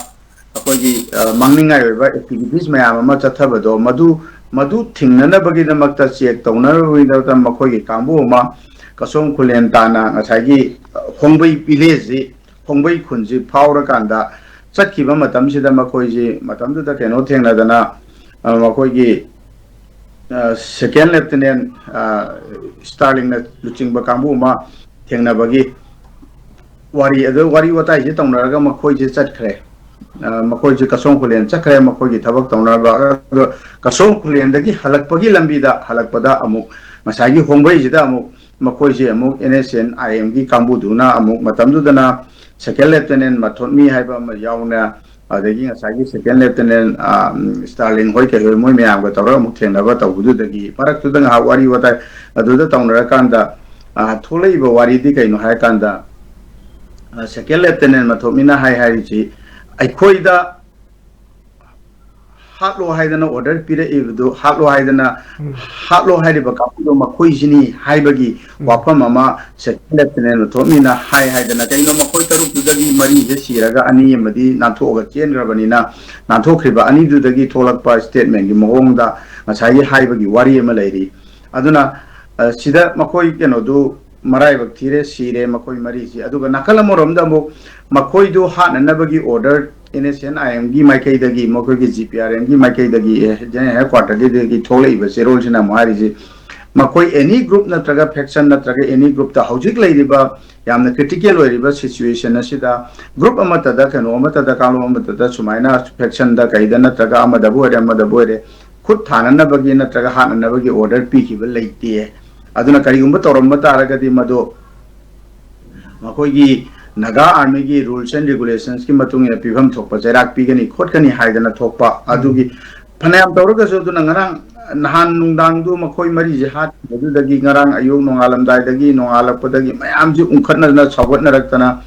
ꯑꯩꯈꯣꯏꯒꯤ, ꯑ, ꯃꯥꯡꯅꯤꯡꯉꯥꯏ ꯑꯣꯏꯕ activities ꯃꯌꯥꯝ ꯑꯃ ꯆꯠꯊꯕꯗꯣ, ꯃꯗꯨ, ꯃꯗꯨ ꯊꯤꯡꯅꯅꯕꯒꯤꯗꯃꯛꯇ, check ꯇꯧꯅꯕꯒꯤꯗꯃꯛꯇ ꯃꯈꯣꯏꯒꯤ ꯀꯥꯡꯕꯨ ꯑꯃ ꯀꯁꯣꯝ ꯈꯨꯂꯦꯟ ꯇꯥꯅ ꯉꯁꯥꯏꯒꯤ, ꯑ, ꯍꯣꯡꯕꯩ village-ꯁꯤ, ꯍꯣꯡꯕꯩ ꯈꯨꯟꯁꯤ ꯐꯥꯎꯔꯀꯥꯟꯗ ꯆꯠꯈꯤꯕ ꯃꯇꯝꯁꯤꯗ ꯃꯈꯣꯏꯁꯤ ꯃꯇꯝꯗꯨꯗ ꯀꯩꯅꯣ ꯊꯦꯡꯅꯗꯅ, ꯑ, ꯃꯈꯣꯏꯒꯤ, ꯑ, second lieutenant, ꯑ, ꯁ꯭ꯇꯥꯔꯂꯤꯡꯅ ꯂꯨꯆꯤꯡꯕ ꯀꯥꯡꯕꯨ ꯑꯃ ꯊꯦꯡꯅꯕꯒꯤ ꯋꯥꯔꯤ, ꯑꯗꯨ ꯋꯥꯔꯤ ꯋꯥꯇꯥꯏꯁꯦ ꯇꯧꯅꯔꯒ ꯃꯈꯣꯏꯁꯦ ꯆꯠꯈ꯭ꯔꯦ꯫ ꯑ, ꯃꯈꯣꯏꯁꯦ ꯀꯁꯣꯝ ꯈꯨꯂꯦꯟ ꯆꯠꯈ꯭ꯔꯦ, ꯃꯈꯣꯏꯒꯤ ꯊꯕꯛ ꯇꯧꯅꯕ꯫ ꯑꯗꯣ ꯀꯁꯣꯝ ꯈꯨꯂꯦꯟꯗꯒꯤ ꯍꯜꯂꯛꯄꯒꯤ ꯂꯝꯕꯤꯗ, ꯍꯜꯂꯛꯄꯗ ꯑꯃꯨꯛ ꯉꯁꯥꯏꯒꯤ ꯍꯣꯡꯕꯩꯁꯤꯗ ꯑꯃꯨꯛ ꯃꯈꯣꯏꯁꯦ ꯑꯃꯨꯛ N S N I M ꯒꯤ ꯀꯥꯡꯕꯨꯗꯨꯅ ꯑꯃꯨꯛ, ꯃꯇꯝꯗꯨꯗꯅ second lieutenant ꯃꯊꯣꯠꯃꯤ ꯍꯥꯏꯕ ꯑꯃ ꯌꯥꯎꯅ, ꯑꯗꯒꯤ ꯉꯁꯥꯏꯒꯤ second lieutenant, ꯑ, ꯁ꯭ꯇꯥꯔꯂꯤꯡ ꯍꯣꯏ ꯀꯩ ꯍꯣꯏ, ꯃꯣꯏ ꯃꯌꯥꯝꯒ ꯇꯧꯔꯒ ꯑꯃꯨꯛ ꯊꯦꯡꯅꯕ ꯇꯧꯕꯗꯨꯗꯒꯤ ꯃꯔꯛꯇꯨꯗ ꯉꯥꯏꯍꯥꯛ ꯋꯥꯔꯤ ꯋꯥꯇꯥꯏ ꯑꯗꯨꯗ ꯇꯧꯅꯔꯀꯥꯟꯗ, ꯑ, ꯊꯣꯛꯂꯛꯏꯕ ꯋꯥꯔꯤꯗꯤ ꯀꯩꯅꯣ ꯍꯥꯏꯔꯀꯥꯟꯗ, ꯑ, second lieutenant ꯃꯊꯣꯠꯃꯤꯅ ꯍꯥꯏ ꯍꯥꯏꯔꯤꯁꯤ, ꯑꯩꯈꯣꯏꯗ ꯍꯥꯠꯂꯣ ꯍꯥꯏꯗꯅ order ꯄꯤꯔꯛꯏꯕꯗꯨ, ꯍꯥꯠꯂꯣ ꯍꯥꯏꯗꯅ, ꯎꯝ꯫ ꯍꯥꯠꯂꯣ ꯍꯥꯏꯔꯤꯕ ꯀꯥꯡꯕꯨꯗꯣ ꯃꯈꯣꯏꯁꯤꯅꯤ ꯍꯥꯏꯕꯒꯤ ꯎꯝ꯫ ꯋꯥꯐꯝ ꯑꯃ second lieutenant ꯃꯊꯣꯠꯃꯤꯅ ꯍꯥꯏ ꯍꯥꯏꯗꯅ, ꯀꯩꯅꯣ, ꯃꯈꯣꯏ ꯇꯔꯨꯛꯇꯨꯗꯒꯤ ꯃꯔꯤꯁꯦ ꯁꯤꯔꯒ ꯑꯅꯤ ꯑꯃꯗꯤ ꯅꯥꯟꯊꯣꯛꯑꯒ ꯆꯦꯟꯈ꯭ꯔꯕꯅꯤꯅ, ꯅꯥꯟꯊꯣꯛꯈ꯭ꯔꯤꯕ ꯑꯅꯤꯗꯨꯗꯒꯤ ꯊꯣꯛꯂꯛꯄ statement ꯀꯤ ꯃꯑꯣꯡꯗ ꯉꯁꯥꯏꯒꯤ ꯍꯥꯏꯕꯒꯤ ꯋꯥꯔꯤ ꯑꯃ ꯂꯩꯔꯤ꯫ ꯑꯗꯨꯅ, ꯑ, ꯁꯤꯗ ꯃꯈꯣꯏ ꯀꯩꯅꯣꯗꯨ ꯃꯔꯥꯏꯕꯛ ꯊꯤꯔꯦ, ꯁꯤꯔꯦ ꯃꯈꯣꯏ ꯃꯔꯤꯁꯤ꯫ ꯑꯗꯨꯒ ꯅꯥꯀꯜ ꯑꯃꯔꯣꯝꯗ ꯑꯃꯨꯛ ꯃꯈꯣꯏꯗꯨ ꯍꯥꯠꯅꯅꯕꯒꯤ order N S N I M ꯒꯤ ꯃꯥꯏꯀꯩꯗꯒꯤ, ꯃꯈꯣꯏꯒꯤ G P R N ꯒꯤ ꯃꯥꯏꯀꯩꯗꯒꯤ, ꯑꯦ, General Headquarter ꯗꯒꯤ ꯊꯣꯛꯂꯛꯏꯕ ꯆꯦꯔꯣꯜꯁꯤꯅ ꯑꯃꯨꯛ ꯍꯥꯏꯔꯤꯁꯤ, ꯃꯈꯣꯏ any group ꯅꯠꯇ꯭ꯔꯒ faction ꯅꯠꯇ꯭ꯔꯒ any group ꯇ ꯍꯧꯖꯤꯛ ꯂꯩꯔꯤꯕ ꯌꯥꯝꯅ critical ꯑꯣꯏꯔꯤꯕ situation ꯑꯁꯤꯗ group ꯑꯃꯠꯇꯗ, ꯀꯩꯅꯣ ꯑꯃꯠꯇꯗ, ꯀꯥꯡꯂꯨꯞ ꯑꯃꯠꯇꯗ ꯁꯨꯃꯥꯏꯅ faction ꯗ ꯀꯩꯗ ꯅꯠꯇ꯭ꯔꯒ ꯑꯃꯗꯕꯨ ꯑꯣꯏꯔꯦ ꯑꯃꯗꯕꯨ ꯑꯣꯏꯔꯦ ꯈꯨꯠ ꯊꯥꯅꯅꯕꯒꯤ ꯅꯠꯇ꯭ꯔꯒ ꯍꯥꯠꯅꯅꯕꯒꯤ order ꯄꯤꯈꯤꯕ ꯂꯩꯇꯦ꯫ ꯑꯗꯨꯅ ꯀꯔꯤꯒꯨꯝꯕ ꯇꯧꯔꯝꯕ ꯇꯥꯔꯒꯗꯤ ꯃꯗꯨ ꯃꯈꯣꯏꯒꯤ Naga Army ꯒꯤ rules and regulations ꯀꯤ ꯃꯇꯨꯡ ꯏꯟꯅ ꯄꯤꯐꯝ ꯊꯣꯛꯄ ꯆꯩꯔꯥꯛ ꯄꯤꯒꯅꯤ ꯈꯣꯠꯀꯅꯤ ꯍꯥꯏꯗꯅ ꯊꯣꯛꯄ ꯎꯝ꯫ ꯑꯗꯨꯒꯤ ꯐꯅꯌꯥꯝ ꯇꯧꯔꯒꯁꯨ, ꯑꯗꯨꯅ ꯉꯔꯥꯡ ꯅꯍꯥꯟ ꯅꯨꯡꯗꯥꯡꯗꯨ ꯃꯈꯣꯏ ꯃꯔꯤꯁꯦ ꯍꯥꯠꯈꯤꯕꯗꯨꯗꯒꯤ ꯉꯔꯥꯡ ꯑꯌꯨꯛ ꯅꯣꯡꯉꯥꯜꯂꯝꯗꯥꯏꯗꯒꯤ ꯅꯣꯡꯉꯥꯜꯂꯛꯄꯗꯒꯤ ꯃꯌꯥꯝꯁꯤ ꯎꯪꯈꯠꯅꯗꯅ ꯁꯧꯒꯠꯅꯔꯛꯇꯅ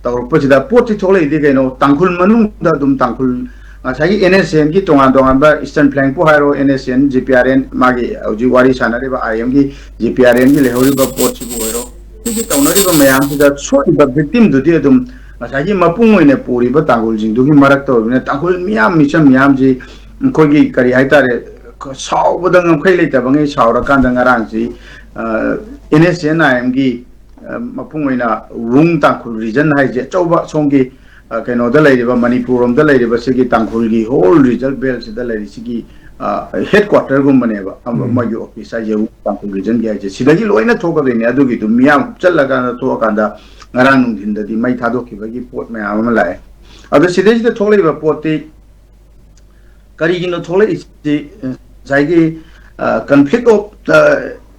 ꯇꯧꯔꯛꯄꯁꯤꯗ ꯄꯣꯠꯁꯤ ꯊꯣꯛꯂꯛꯏꯗꯤ ꯀꯩꯅꯣ, ꯇꯥꯡꯈꯨꯜ ꯃꯅꯨꯡꯗ ꯑꯗꯨꯝ ꯇꯥꯡꯈꯨꯜ ꯉꯁꯥꯏꯒꯤ N S N ꯒꯤ ꯇꯣꯉꯥꯟ ꯇꯣꯉꯥꯟꯕ Eastern Flank ꯄꯨ ꯍꯥꯏꯔꯣ, N S N, G P R N, ꯃꯥꯒꯤ ꯍꯧꯖꯤꯛ ꯋꯥꯔꯤ ꯁꯥꯟꯅꯔꯤꯕ I M ꯒꯤ G P R N ꯒꯤ ꯂꯩꯍꯧꯔꯤꯕ ꯄꯣꯠꯁꯤꯕꯨ ꯑꯣꯏꯔꯣ, ꯁꯤꯒꯤ ꯇꯧꯅꯔꯤꯕ ꯃꯌꯥꯝꯁꯤꯗ ꯁꯣꯛꯏꯕ victim ꯗꯨꯗꯤ ꯑꯗꯨꯝ ꯉꯁꯥꯏꯒꯤ ꯃꯄꯨꯡ ꯑꯣꯏꯅ ꯄꯨꯔꯤꯕ ꯇꯥꯡꯈꯨꯜꯁꯤꯡꯗꯨꯒꯤ ꯃꯔꯛꯇ ꯑꯣꯏꯕꯅꯤꯅ, ꯇꯥꯡꯈꯨꯜ ꯃꯤꯌꯥꯝ, ꯃꯤꯆꯝ ꯃꯤꯌꯥꯝꯁꯤ ꯑꯩꯈꯣꯏꯒꯤ ꯀꯔꯤ ꯍꯥꯏꯇꯥꯔꯦ, ꯁꯥꯎꯕꯗ ꯉꯝꯈꯩ ꯂꯩꯇꯕꯉꯩ ꯁꯥꯎꯔꯀꯥꯟꯗ ꯉꯔꯥꯡꯁꯤ, ꯑ, N S N I M ꯒꯤ, ꯑ, ꯃꯄꯨꯡ ꯑꯣꯏꯅ ꯋꯨꯡ ꯇꯥꯡꯈꯨꯜ region ꯍꯥꯏꯁꯦ ꯑꯆꯧꯕ ꯁꯣꯝꯒꯤ ꯑ, ꯀꯩꯅꯣꯗ ꯂꯩꯔꯤꯕ, ꯃꯅꯤꯄꯨꯔ ꯔꯣꯝꯗ ꯂꯩꯔꯤꯕ ꯁꯤꯒꯤ ꯇꯥꯡꯈꯨꯜꯒꯤ ꯍꯣꯜ ꯔꯤꯖꯜ ꯕꯦꯜꯁꯤꯗ ꯂꯩꯔꯤ ꯁꯤꯒꯤ, ꯑ, ꯍꯦꯗ ꯀ꯭ꯋꯥꯇꯔꯒꯨꯝꯕꯅꯦꯕ, ꯑꯃ ꯎꯝ꯫ ꯃꯣꯏꯒꯤ ꯑꯣꯐꯤꯁ ꯍꯥꯏꯁꯦ, ꯇꯥꯡꯈꯨꯜ ꯔꯤꯖꯟꯒꯤ ꯍꯥꯏꯁꯦ, ꯁꯤꯗꯒꯤ ꯂꯣꯏꯅ ꯊꯣꯛꯀꯗꯣꯏꯅꯦ꯫ ꯑꯗꯨꯒꯤꯗꯨ ꯃꯤꯌꯥꯝ ꯍꯨꯞꯆꯜꯂꯀꯥꯟꯗ ꯊꯣꯛꯑꯀꯥꯟꯗ ꯉꯔꯥꯡ ꯅꯨꯡꯊꯤꯟꯗꯗꯤ ꯃꯩ ꯊꯥꯗꯣꯛꯈꯤꯕꯒꯤ ꯄꯣꯠ ꯃꯌꯥꯝ ꯑꯃ ꯂꯥꯛꯑꯦ꯫ ꯑꯗꯣ ꯁꯤꯗꯩꯁꯤꯗ ꯊꯣꯛꯂꯛꯏꯕ ꯄꯣꯠꯇꯤ ꯀꯔꯤꯒꯤꯅꯣ ꯊꯣꯛꯂꯛꯏꯁꯤ? ꯉꯁꯥꯏꯒꯤ, ꯑ, conflict of, ꯑ,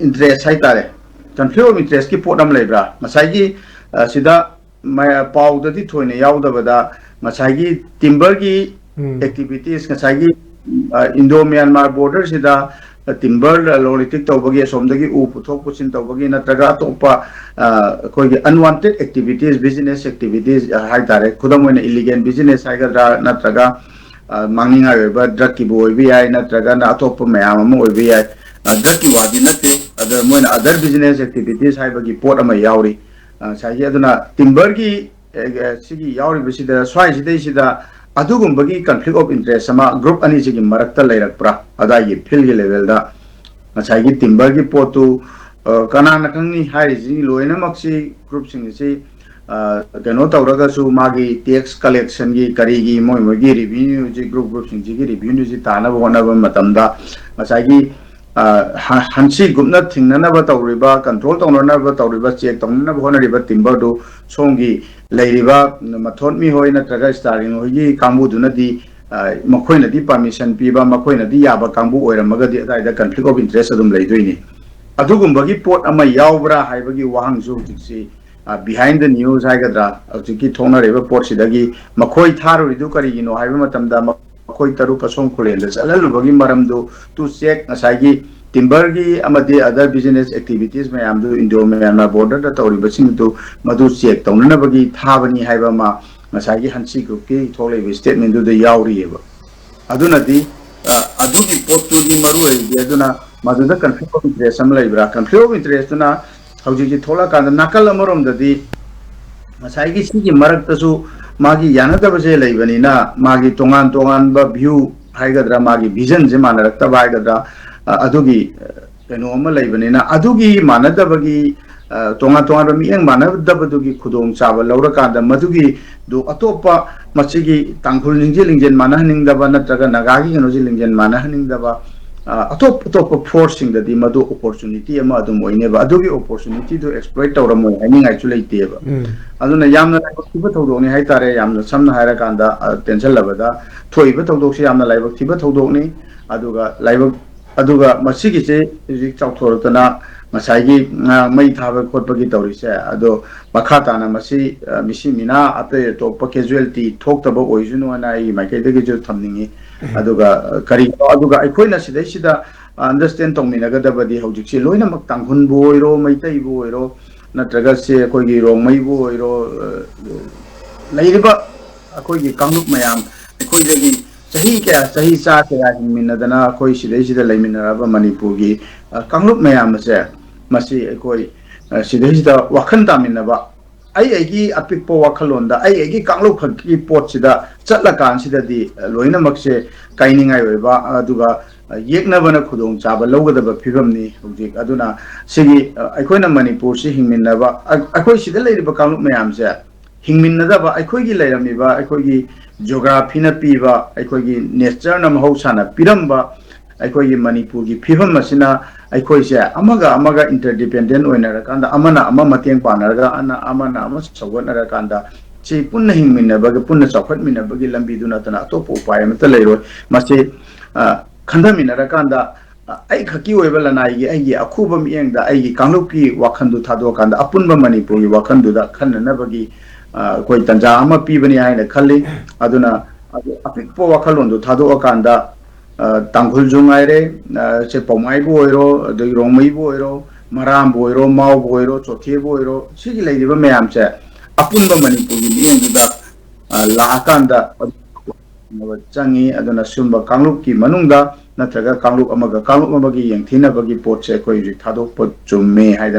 interest ꯍꯥꯏꯇꯥꯔꯦ, conflict of interest ꯀꯤ ꯄꯣꯠ ꯑꯃ ꯂꯩꯕ꯭ꯔꯥ? ꯉꯁꯥꯏꯒꯤ, ꯑ, ꯁꯤꯗ ꯃ-, ꯄꯥꯎꯗꯗꯤ ꯊꯣꯏꯅ ꯌꯥꯎꯗꯕꯗ, ꯉꯁꯥꯏꯒꯤ ꯇꯤꯝꯕꯔꯒꯤ ꯎꯝ꯫ ꯑꯦꯛꯇꯤꯚꯤꯇꯤꯁ, ꯉꯁꯥꯏꯒꯤ, ꯑ, ꯏꯟꯗꯣ ꯃ꯭ꯌꯥꯟꯃꯥꯔ ꯕꯣꯔꯗꯔꯁꯤꯗ ꯇꯤꯝꯕꯔ ꯂꯂꯣꯟ ꯏꯇꯤꯛ ꯇꯧꯕꯒꯤ, ꯑꯁꯣꯝꯗꯒꯤ ꯎ ꯄꯨꯊꯣꯛ ꯄꯨꯁꯤꯟ ꯇꯧꯕꯒꯤ, ꯅꯠꯇ꯭ꯔꯒ ꯑꯇꯣꯞꯄ, ꯑ, ꯑꯩꯈꯣꯏꯒꯤ unwanted activities, business activities ꯍꯥꯏꯇꯥꯔꯦ, ꯈꯨꯗꯝ ꯑꯣꯏꯅ ꯏꯂꯤꯒꯦꯜ ꯕꯤꯖꯤꯅꯦꯁ ꯍꯥꯏꯒꯗ꯭ꯔꯥ, ꯅꯠꯇ꯭ꯔꯒ, ꯑ, ꯃꯥꯡꯅꯤꯡꯉꯥꯏ ꯑꯣꯏꯕ ꯗ꯭ꯔꯛꯀꯤꯕꯨ ꯑꯣꯏꯕ ꯌꯥꯏ, ꯅꯠꯇ꯭ꯔꯒꯅ ꯑꯇꯣꯞꯄ ꯃꯌꯥꯝ ꯑꯃ ꯑꯣꯏꯕ ꯌꯥꯏ꯫ ꯑ, ꯗ꯭ꯔꯛꯀꯤ ꯋꯥꯗꯤ ꯅꯠꯇꯦ, ꯑꯗ ꯃꯣꯏꯅ other business activities ꯍꯥꯏꯕꯒꯤ ꯄꯣꯠ ꯑꯃ ꯌꯥꯎꯔꯤ꯫ ꯑ, ꯉꯁꯥꯏꯒꯤ ꯑꯗꯨꯅ ꯇꯤꯝꯕꯔꯒꯤ, ꯑ, ꯑ, ꯁꯤꯒꯤ ꯌꯥꯎꯔꯤꯕꯁꯤꯗ, ꯁ꯭ꯋꯥꯏꯁꯤꯗꯩꯁꯤꯗ ꯑꯗꯨꯒꯨꯝꯕꯒꯤ conflict of interest ꯑꯃ ꯒ꯭ꯔꯨꯞ ꯑꯅꯤꯁꯤꯒꯤ ꯃꯔꯛꯇ ꯂꯩꯔꯛꯄ꯭ꯔꯥ? ꯑꯗꯥꯏꯒꯤ ꯐꯤꯜꯒꯤ ꯂꯦꯚꯦꯜꯗ ꯉꯁꯥꯏꯒꯤ ꯇꯤꯝꯕꯔꯒꯤ ꯄꯣꯠꯇꯨ, ꯑ, ꯀꯅꯥꯅ ꯈꯪꯅꯤ ꯍꯥꯏꯔꯤꯁꯤ ꯂꯣꯏꯅꯃꯛꯁꯤ, ꯒ꯭ꯔꯨꯞꯁꯤꯡ ꯑꯁꯤ, ꯑ, ꯀꯩꯅꯣ ꯇꯧꯔꯒꯁꯨ, ꯃꯥꯒꯤ ꯇꯦꯛꯁ ꯀꯂꯦꯛꯁꯟꯒꯤ, ꯀꯔꯤꯒꯤ, ꯃꯣꯏ ꯃꯣꯏꯒꯤ ꯔꯤꯚꯤꯅ꯭ꯌꯨꯁꯤ, ꯒ꯭ꯔꯨꯞ ꯒ꯭ꯔꯨꯞꯁꯤꯡꯁꯤꯒꯤ ꯔꯤꯚꯤꯅ꯭ꯌꯨꯁꯤ ꯇꯥꯅꯕ ꯍꯣꯠꯅꯕ ꯃꯇꯝꯗ ꯉꯁꯥꯏꯒꯤ, ꯑ, ꯍ-, ꯍꯟꯁꯤ ꯒ꯭ꯔꯨꯞꯅ ꯊꯤꯡꯅꯅꯕ ꯇꯧꯔꯤꯕ, ꯀꯟꯇ꯭ꯔꯣꯜ ꯇꯧꯅꯅꯕ ꯇꯧꯔꯤꯕ, ꯆꯦꯛ ꯇꯧꯅꯅꯕ ꯍꯣꯠꯅꯔꯤꯕ ꯇꯤꯝꯕꯔꯗꯨ ꯁꯣꯝꯒꯤ ꯂꯩꯔꯤꯕ ꯃꯊꯣꯠꯃꯤ ꯍꯣꯏ ꯅꯠꯇ꯭ꯔꯒ ꯁ꯭ꯇꯥꯔꯂꯤꯡ ꯍꯣꯏꯒꯤ ꯀꯥꯡꯕꯨꯗꯨꯅꯗꯤ, ꯑ, ꯃꯈꯣꯏꯅꯗꯤ ꯄꯥꯔꯃꯤꯁꯟ ꯄꯤꯕ, ꯃꯈꯣꯏꯅꯗꯤ ꯌꯥꯕ ꯀꯥꯡꯕꯨ ꯑꯣꯏꯔꯝꯃꯒꯗꯤ ꯑꯗꯥꯏꯗ conflict of interest ꯑꯗꯨꯝ ꯂꯩꯗꯣꯏꯅꯤ꯫ ꯑꯗꯨꯒꯨꯝꯕꯒꯤ ꯄꯣꯠ ꯑꯃ ꯌꯥꯎꯕ꯭ꯔꯥ ꯍꯥꯏꯕꯒꯤ ꯋꯥꯍꯪꯁꯨ ꯍꯧꯖꯤꯛꯁꯤ, ꯑ, behind the news ꯍꯥꯏꯒꯗ꯭ꯔꯥ, ꯍꯧꯖꯤꯛꯀꯤ ꯊꯣꯛꯅꯔꯤꯕ ꯄꯣꯠꯁꯤꯗꯒꯤ ꯃꯈꯣꯏ ꯊꯥꯔꯨꯔꯤꯗꯨ ꯀꯔꯤꯒꯤꯅꯣ ꯍꯥꯏꯕ ꯃꯇꯝꯗ, ꯃꯈꯣꯏ ꯇꯔꯨꯛ ꯑꯁꯣꯝ ꯈꯨꯂꯦꯟꯗ ꯆꯠꯍꯜꯂꯨꯕꯒꯤ ꯃꯔꯝꯗꯨ to check, ꯉꯁꯥꯏꯒꯤ ꯇꯤꯝꯕꯔꯒꯤ ꯑꯃꯗꯤ other business activities ꯃꯌꯥꯝꯗꯨ ꯏꯟꯗꯣ ꯃ꯭ꯌꯥꯟꯃꯥꯔ ꯕꯣꯔꯗꯔꯗ ꯇꯧꯔꯤꯕꯁꯤꯡꯗꯨ ꯃꯗꯨ ꯆꯦꯛ ꯇꯧꯅꯅꯕꯒꯤ ꯊꯥꯕꯅꯤ ꯍꯥꯏꯕ ꯑꯃ ꯉꯁꯥꯏꯒꯤ ꯍꯟꯁꯤ ꯒ꯭ꯔꯨꯞꯀꯤ ꯊꯣꯛꯂꯛꯏꯕ ꯁ꯭ꯇꯦꯠꯃꯦꯟꯗꯨꯗ ꯌꯥꯎꯔꯤꯑꯕ꯫ ꯑꯗꯨꯅꯗꯤ, ꯑ, ꯑꯗꯨꯒꯤ ꯄꯣꯠꯇꯨꯗꯤ ꯃꯔꯨ ꯑꯣꯏꯔꯤꯗꯤ, ꯑꯗꯨꯅ ꯃꯗꯨꯗ conflict of interest ꯑꯃ ꯂꯩꯕ꯭ꯔꯥ? Conflict of interest ꯇꯨꯅ ꯍꯧꯖꯤꯛꯁꯤ ꯊꯣꯛꯂꯛꯀꯥꯟꯗ ꯅꯥꯀꯜ ꯑꯃꯔꯣꯝꯗꯗꯤ ꯉꯁꯥꯏꯒꯤ ꯁꯤꯒꯤ ꯃꯔꯛꯇꯁꯨ ꯃꯥꯒꯤ ꯌꯥꯅꯗꯕꯁꯦ ꯂꯩꯕꯅꯤꯅ, ꯃꯥꯒꯤ ꯇꯣꯉꯥꯟ ꯇꯣꯉꯥꯟꯕ ꯚ꯭ꯌꯨ ꯍꯥꯏꯒꯗ꯭ꯔꯥ, ꯃꯥꯒꯤ ꯚꯤꯖꯟꯁꯦ ꯃꯥꯟꯅꯔꯛꯇꯕ ꯍꯥꯏꯒꯗ꯭ꯔꯥ, ꯑ, ꯑꯗꯨꯒꯤ, ꯑ, ꯀꯩꯅꯣ ꯑꯃ ꯂꯩꯕꯅꯤꯅ, ꯑꯗꯨꯒꯤ ꯃꯥꯟꯅꯗꯕꯒꯤ ꯑ, ꯇꯣꯉꯥꯟ ꯇꯣꯉꯥꯟꯕ ꯃꯤꯠꯌꯦꯡ ꯃꯥꯟꯅꯗꯕꯗꯨꯒꯤ ꯈꯨꯗꯣꯡꯆꯥꯕ ꯂꯧꯔꯀꯥꯟꯗ, ꯃꯗꯨꯒꯤꯗꯨ ꯑꯇꯣꯞꯄ, ꯃꯁꯤꯒꯤ ꯇꯥꯡꯈꯨꯜꯁꯤꯡꯁꯦ ꯂꯤꯡꯖꯦꯜ ꯃꯥꯟꯅꯍꯟꯅꯤꯡꯗꯕ ꯅꯠꯇ꯭ꯔꯒ ꯅꯥꯒꯥꯒꯤ ꯀꯩꯅꯣꯁꯦ ꯂꯤꯡꯖꯦꯜ ꯃꯥꯟꯅꯍꯟꯅꯤꯡꯗꯕ, ꯑ, ꯑꯇꯣꯞ ꯑꯇꯣꯞꯄ ꯐꯣꯔꯁꯁꯤꯡꯗꯗꯤ ꯃꯗꯨ ꯑꯣꯄꯣꯔꯆꯨꯅꯤꯇꯤ ꯑꯃ ꯑꯗꯨꯝ ꯑꯣꯏꯅꯦꯕ꯫ ꯑꯗꯨꯒꯤ ꯑꯣꯄꯣꯔꯆꯨꯅꯤꯇꯤꯗꯨ ꯑꯦꯛꯁꯄ꯭ꯂꯣꯏꯠ ꯇꯧꯔꯝꯃꯣꯏ ꯍꯥꯏꯅꯤꯡꯉꯥꯏꯁꯨ ꯂꯩꯇꯦꯕ꯫ ꯑꯗꯨꯅ ꯌꯥꯝꯅ ꯂꯥꯏꯕꯛ ꯊꯤꯕ ꯊꯧꯗꯣꯛꯅꯤ ꯍꯥꯏꯇꯥꯔꯦ꯫ ꯌꯥꯝꯅ ꯁꯝꯅ ꯍꯥꯏꯔꯀꯥꯟꯗ, ꯑ, ꯇꯦꯟꯁꯜꯂꯕꯗ ꯊꯣꯛꯏꯕ ꯊꯧꯗꯣꯛꯁꯤ ꯌꯥꯝꯅ ꯂꯥꯏꯕꯛ ꯊꯤꯕ ꯊꯧꯗꯣꯛꯅꯤ꯫ ꯑꯗꯨꯒ ꯂꯥꯏꯕꯛ ꯑꯗꯨꯒ ꯃꯁꯤꯒꯤꯁꯦ ꯍꯧꯖꯤꯛ ꯆꯥꯎꯊꯣꯔꯛꯇꯅ ꯉꯁꯥꯏꯒꯤ ꯉꯔꯥꯡ ꯃꯩ ꯊꯥꯕ ꯈꯣꯠꯄꯒꯤ ꯇꯧꯔꯤꯁꯦ, ꯑꯗꯣ ꯃꯈꯥ ꯇꯥꯅ ꯃꯁꯤ, ꯑ, ꯃꯤꯁꯤ ꯃꯤꯅꯥ ꯑꯇꯩ ꯑꯇꯣꯞꯄ ꯀꯦꯖꯨꯋꯦꯂꯤꯇꯤ ꯊꯣꯛꯇꯕ ꯑꯣꯏꯁꯅꯨ ꯍꯥꯏꯅ ꯑꯩꯒꯤ ꯃꯥꯏꯀꯩꯗꯒꯤꯁꯨ ꯊꯝꯅꯤꯡꯉꯤ꯫ ꯑꯗꯨꯒ, ꯑ, ꯀꯔꯤꯒꯨꯝꯕ, ꯑꯗꯨꯒ ꯑꯩꯈꯣꯏꯅ ꯁꯤꯗꯩꯁꯤꯗ ꯑꯟꯗꯔꯁꯇꯦꯟ ꯇꯧꯃꯤꯟꯅꯒꯗꯕꯗꯤ, ꯍꯧꯖꯤꯛꯁꯤ ꯂꯣꯏꯅꯃꯛ ꯇꯥꯡꯈꯨꯜꯕꯨ ꯑꯣꯏꯔꯣ, ꯃꯩꯇꯩꯕꯨ ꯑꯣꯏꯔꯣ, ꯅꯠꯇ꯭ꯔꯒ ꯁꯤ ꯑꯩꯈꯣꯏꯒꯤ ꯔꯣꯡꯃꯩꯕꯨ ꯑꯣꯏꯔꯣ, ꯑ, ꯂꯩꯔꯤꯕ ꯑꯩꯈꯣꯏꯒꯤ ꯀꯥꯡꯂꯨꯞ ꯃꯌꯥꯝ, ꯑꯩꯈꯣꯏꯗꯒꯤ ꯆꯍꯤ ꯀꯌꯥ, ꯆꯍꯤ ꯆꯥ ꯀꯌꯥ ꯍꯤꯡꯃꯤꯟꯅꯗꯅ ꯑꯩꯈꯣꯏ ꯁꯤꯗꯩꯁꯤꯗ ꯂꯩꯃꯤꯟꯅꯔꯕ ꯃꯅꯤꯄꯨꯔꯒꯤ, ꯑ, ꯀꯥꯡꯂꯨꯞ ꯃꯌꯥꯝ ꯑꯁꯦ, ꯃꯁꯤ ꯑꯩꯈꯣꯏ, ꯑ, ꯁꯤꯗꯩꯁꯤꯗ ꯋꯥꯈꯜ ꯇꯥꯃꯤꯟꯅꯕ, ꯑꯩ ꯑꯩꯒꯤ ꯑꯄꯤꯛꯄ ꯋꯥꯈꯜꯂꯣꯟꯗ, ꯑꯩ ꯑꯩꯒꯤ ꯀꯥꯡꯂꯨꯞ ꯈꯛꯀꯤ ꯄꯣꯠꯁꯤꯗ ꯆꯠꯂꯀꯥꯟꯁꯤꯗꯗꯤ, ꯑ, ꯂꯣꯏꯅꯃꯛꯁꯦ ꯀꯥꯏꯅꯤꯡꯉꯥꯏ ꯑꯣꯏꯕ, ꯑꯗꯨꯒ, ꯑ, ꯌꯦꯛꯅꯕꯅ ꯈꯨꯗꯣꯡꯆꯥꯕ ꯂꯧꯒꯗꯕ ꯐꯤꯕꯝꯅꯤ ꯍꯧꯖꯤꯛ꯫ ꯑꯗꯨꯅ ꯁꯤꯒꯤ, ꯑ, ꯑꯩꯈꯣꯏꯅ ꯃꯅꯤꯄꯨꯔꯁꯤ ꯍꯤꯡꯃꯤꯟꯅꯕ, ꯑ-, ꯑꯩꯈꯣꯏ ꯁꯤꯗ ꯂꯩꯔꯤꯕ ꯀꯥꯡꯂꯨꯞ ꯃꯌꯥꯝꯁꯦ ꯍꯤꯡꯃꯤꯟꯅꯗꯕ, ꯑꯩꯈꯣꯏꯒꯤ ꯂꯩꯔꯝꯃꯤꯕ, ꯑꯩꯈꯣꯏꯒꯤ ꯖꯤꯑꯣꯒ꯭ꯔꯥꯐꯤꯅ ꯄꯤꯕ, ꯑꯩꯈꯣꯏꯒꯤ ꯅꯦꯆꯔꯅ ꯃꯍꯧꯁꯥꯅ ꯄꯤꯔꯝꯕ ꯑꯩꯈꯣꯏꯒꯤ ꯃꯅꯤꯄꯨꯔꯒꯤ ꯐꯤꯕꯝ ꯑꯁꯤꯅ ꯑꯩꯈꯣꯏꯁꯦ ꯑꯃꯒ ꯑꯃꯒ ꯏꯟꯇꯔꯗꯤꯄꯦꯟꯗꯦꯟ ꯑꯣꯏꯅꯔꯀꯥꯟꯗ, ꯑꯃꯅ ꯑꯃ ꯃꯇꯦꯡ ꯄꯥꯡꯅꯔꯒ, ꯑꯅ-, ꯑꯃꯅ ꯑꯃ ꯁꯧꯒꯠꯅꯔꯀꯥꯟꯗ, ꯁꯤ ꯄꯨꯟꯅ ꯍꯤꯡꯃꯤꯟꯅꯕꯒꯤ, ꯄꯨꯟꯅ ꯆꯥꯎꯈꯠꯃꯤꯟꯅꯕꯒꯤ ꯂꯝꯕꯤꯗꯨ ꯅꯠꯇꯅ ꯑꯇꯣꯞꯄ ꯎꯄꯥꯏ ꯑꯃꯠꯇ ꯂꯩꯔꯣꯏ꯫ ꯃꯁꯤ, ꯑ, ꯈꯟꯊꯃꯤꯟꯅꯔꯀꯥꯟꯗ, ꯑ, ꯑꯩ ꯈꯛꯀꯤ ꯑꯣꯏꯕ ꯂꯅꯥꯏꯒꯤ, ꯑꯩꯒꯤ ꯑꯈꯨꯕ ꯃꯤꯠꯌꯦꯡꯗ, ꯑꯩꯒꯤ ꯀꯥꯡꯂꯨꯞꯀꯤ ꯋꯥꯈꯜꯗꯨ ꯊꯥꯗꯣꯛꯑꯀꯥꯟꯗ, ꯑꯄꯨꯟꯕ ꯃꯅꯤꯄꯨꯔꯒꯤ ꯋꯥꯈꯜꯗꯨꯗ ꯈꯟꯅꯅꯕꯒꯤ, ꯑ, ꯑꯩꯈꯣꯏ ꯇꯥꯟꯖꯥ ꯑꯃ ꯄꯤꯕꯅꯤ ꯍꯥꯏꯅ ꯈꯜꯂꯤ꯫ ꯑꯗꯨꯅ ꯑꯗꯨ ꯑꯄꯤꯛꯄ ꯋꯥꯈꯜꯂꯣꯟꯗꯨ ꯊꯥꯗꯣꯛꯑꯀꯥꯟꯗ, ꯑ, ꯇꯥꯡꯈꯨꯜꯁꯨ ꯉꯥꯏꯔꯦ, ꯑ, ꯁꯦ ꯄꯧꯃꯥꯏꯕꯨ ꯑꯣꯏꯔꯣ, ꯑꯗꯒꯤ ꯔꯣꯡꯃꯩꯕꯨ ꯑꯣꯏꯔꯣ, ꯃꯔꯥꯝꯕꯨ ꯑꯣꯏꯔꯣ, ꯃꯥꯎꯕꯨ ꯑꯣꯏꯔꯣ, ꯆꯣꯊꯦꯕꯨ ꯑꯣꯏꯔꯣ, ꯁꯤꯒꯤ ꯂꯩꯔꯤꯕ ꯃꯌꯥꯝꯁꯦ ꯑꯄꯨꯟꯕ ꯃꯅꯤꯄꯨꯔꯒꯤ ꯃꯤꯠꯌꯦꯡꯗꯨꯗ, ꯑ, ꯂꯥꯛꯑꯀꯥꯟꯗ ꯆꯪꯉꯤ꯫ ꯑꯗꯨꯅ ꯁꯨꯝꯕ ꯀꯥꯡꯂꯨꯞꯀꯤ ꯃꯅꯨꯡꯗ ꯅꯠꯇ꯭ꯔꯒ ꯀꯥꯡꯂꯨꯞ ꯑꯃꯒ ꯀꯥꯡꯂꯨꯞ ꯑꯃꯒꯤ ꯌꯦꯡꯊꯤꯅꯕꯒꯤ ꯄꯣꯠꯁꯦ ꯑꯩꯈꯣꯏ ꯍꯧꯖꯤꯛ ꯊꯥꯗꯣꯛꯄ ꯆꯨꯝꯃꯦ ꯍꯥꯏꯗꯅ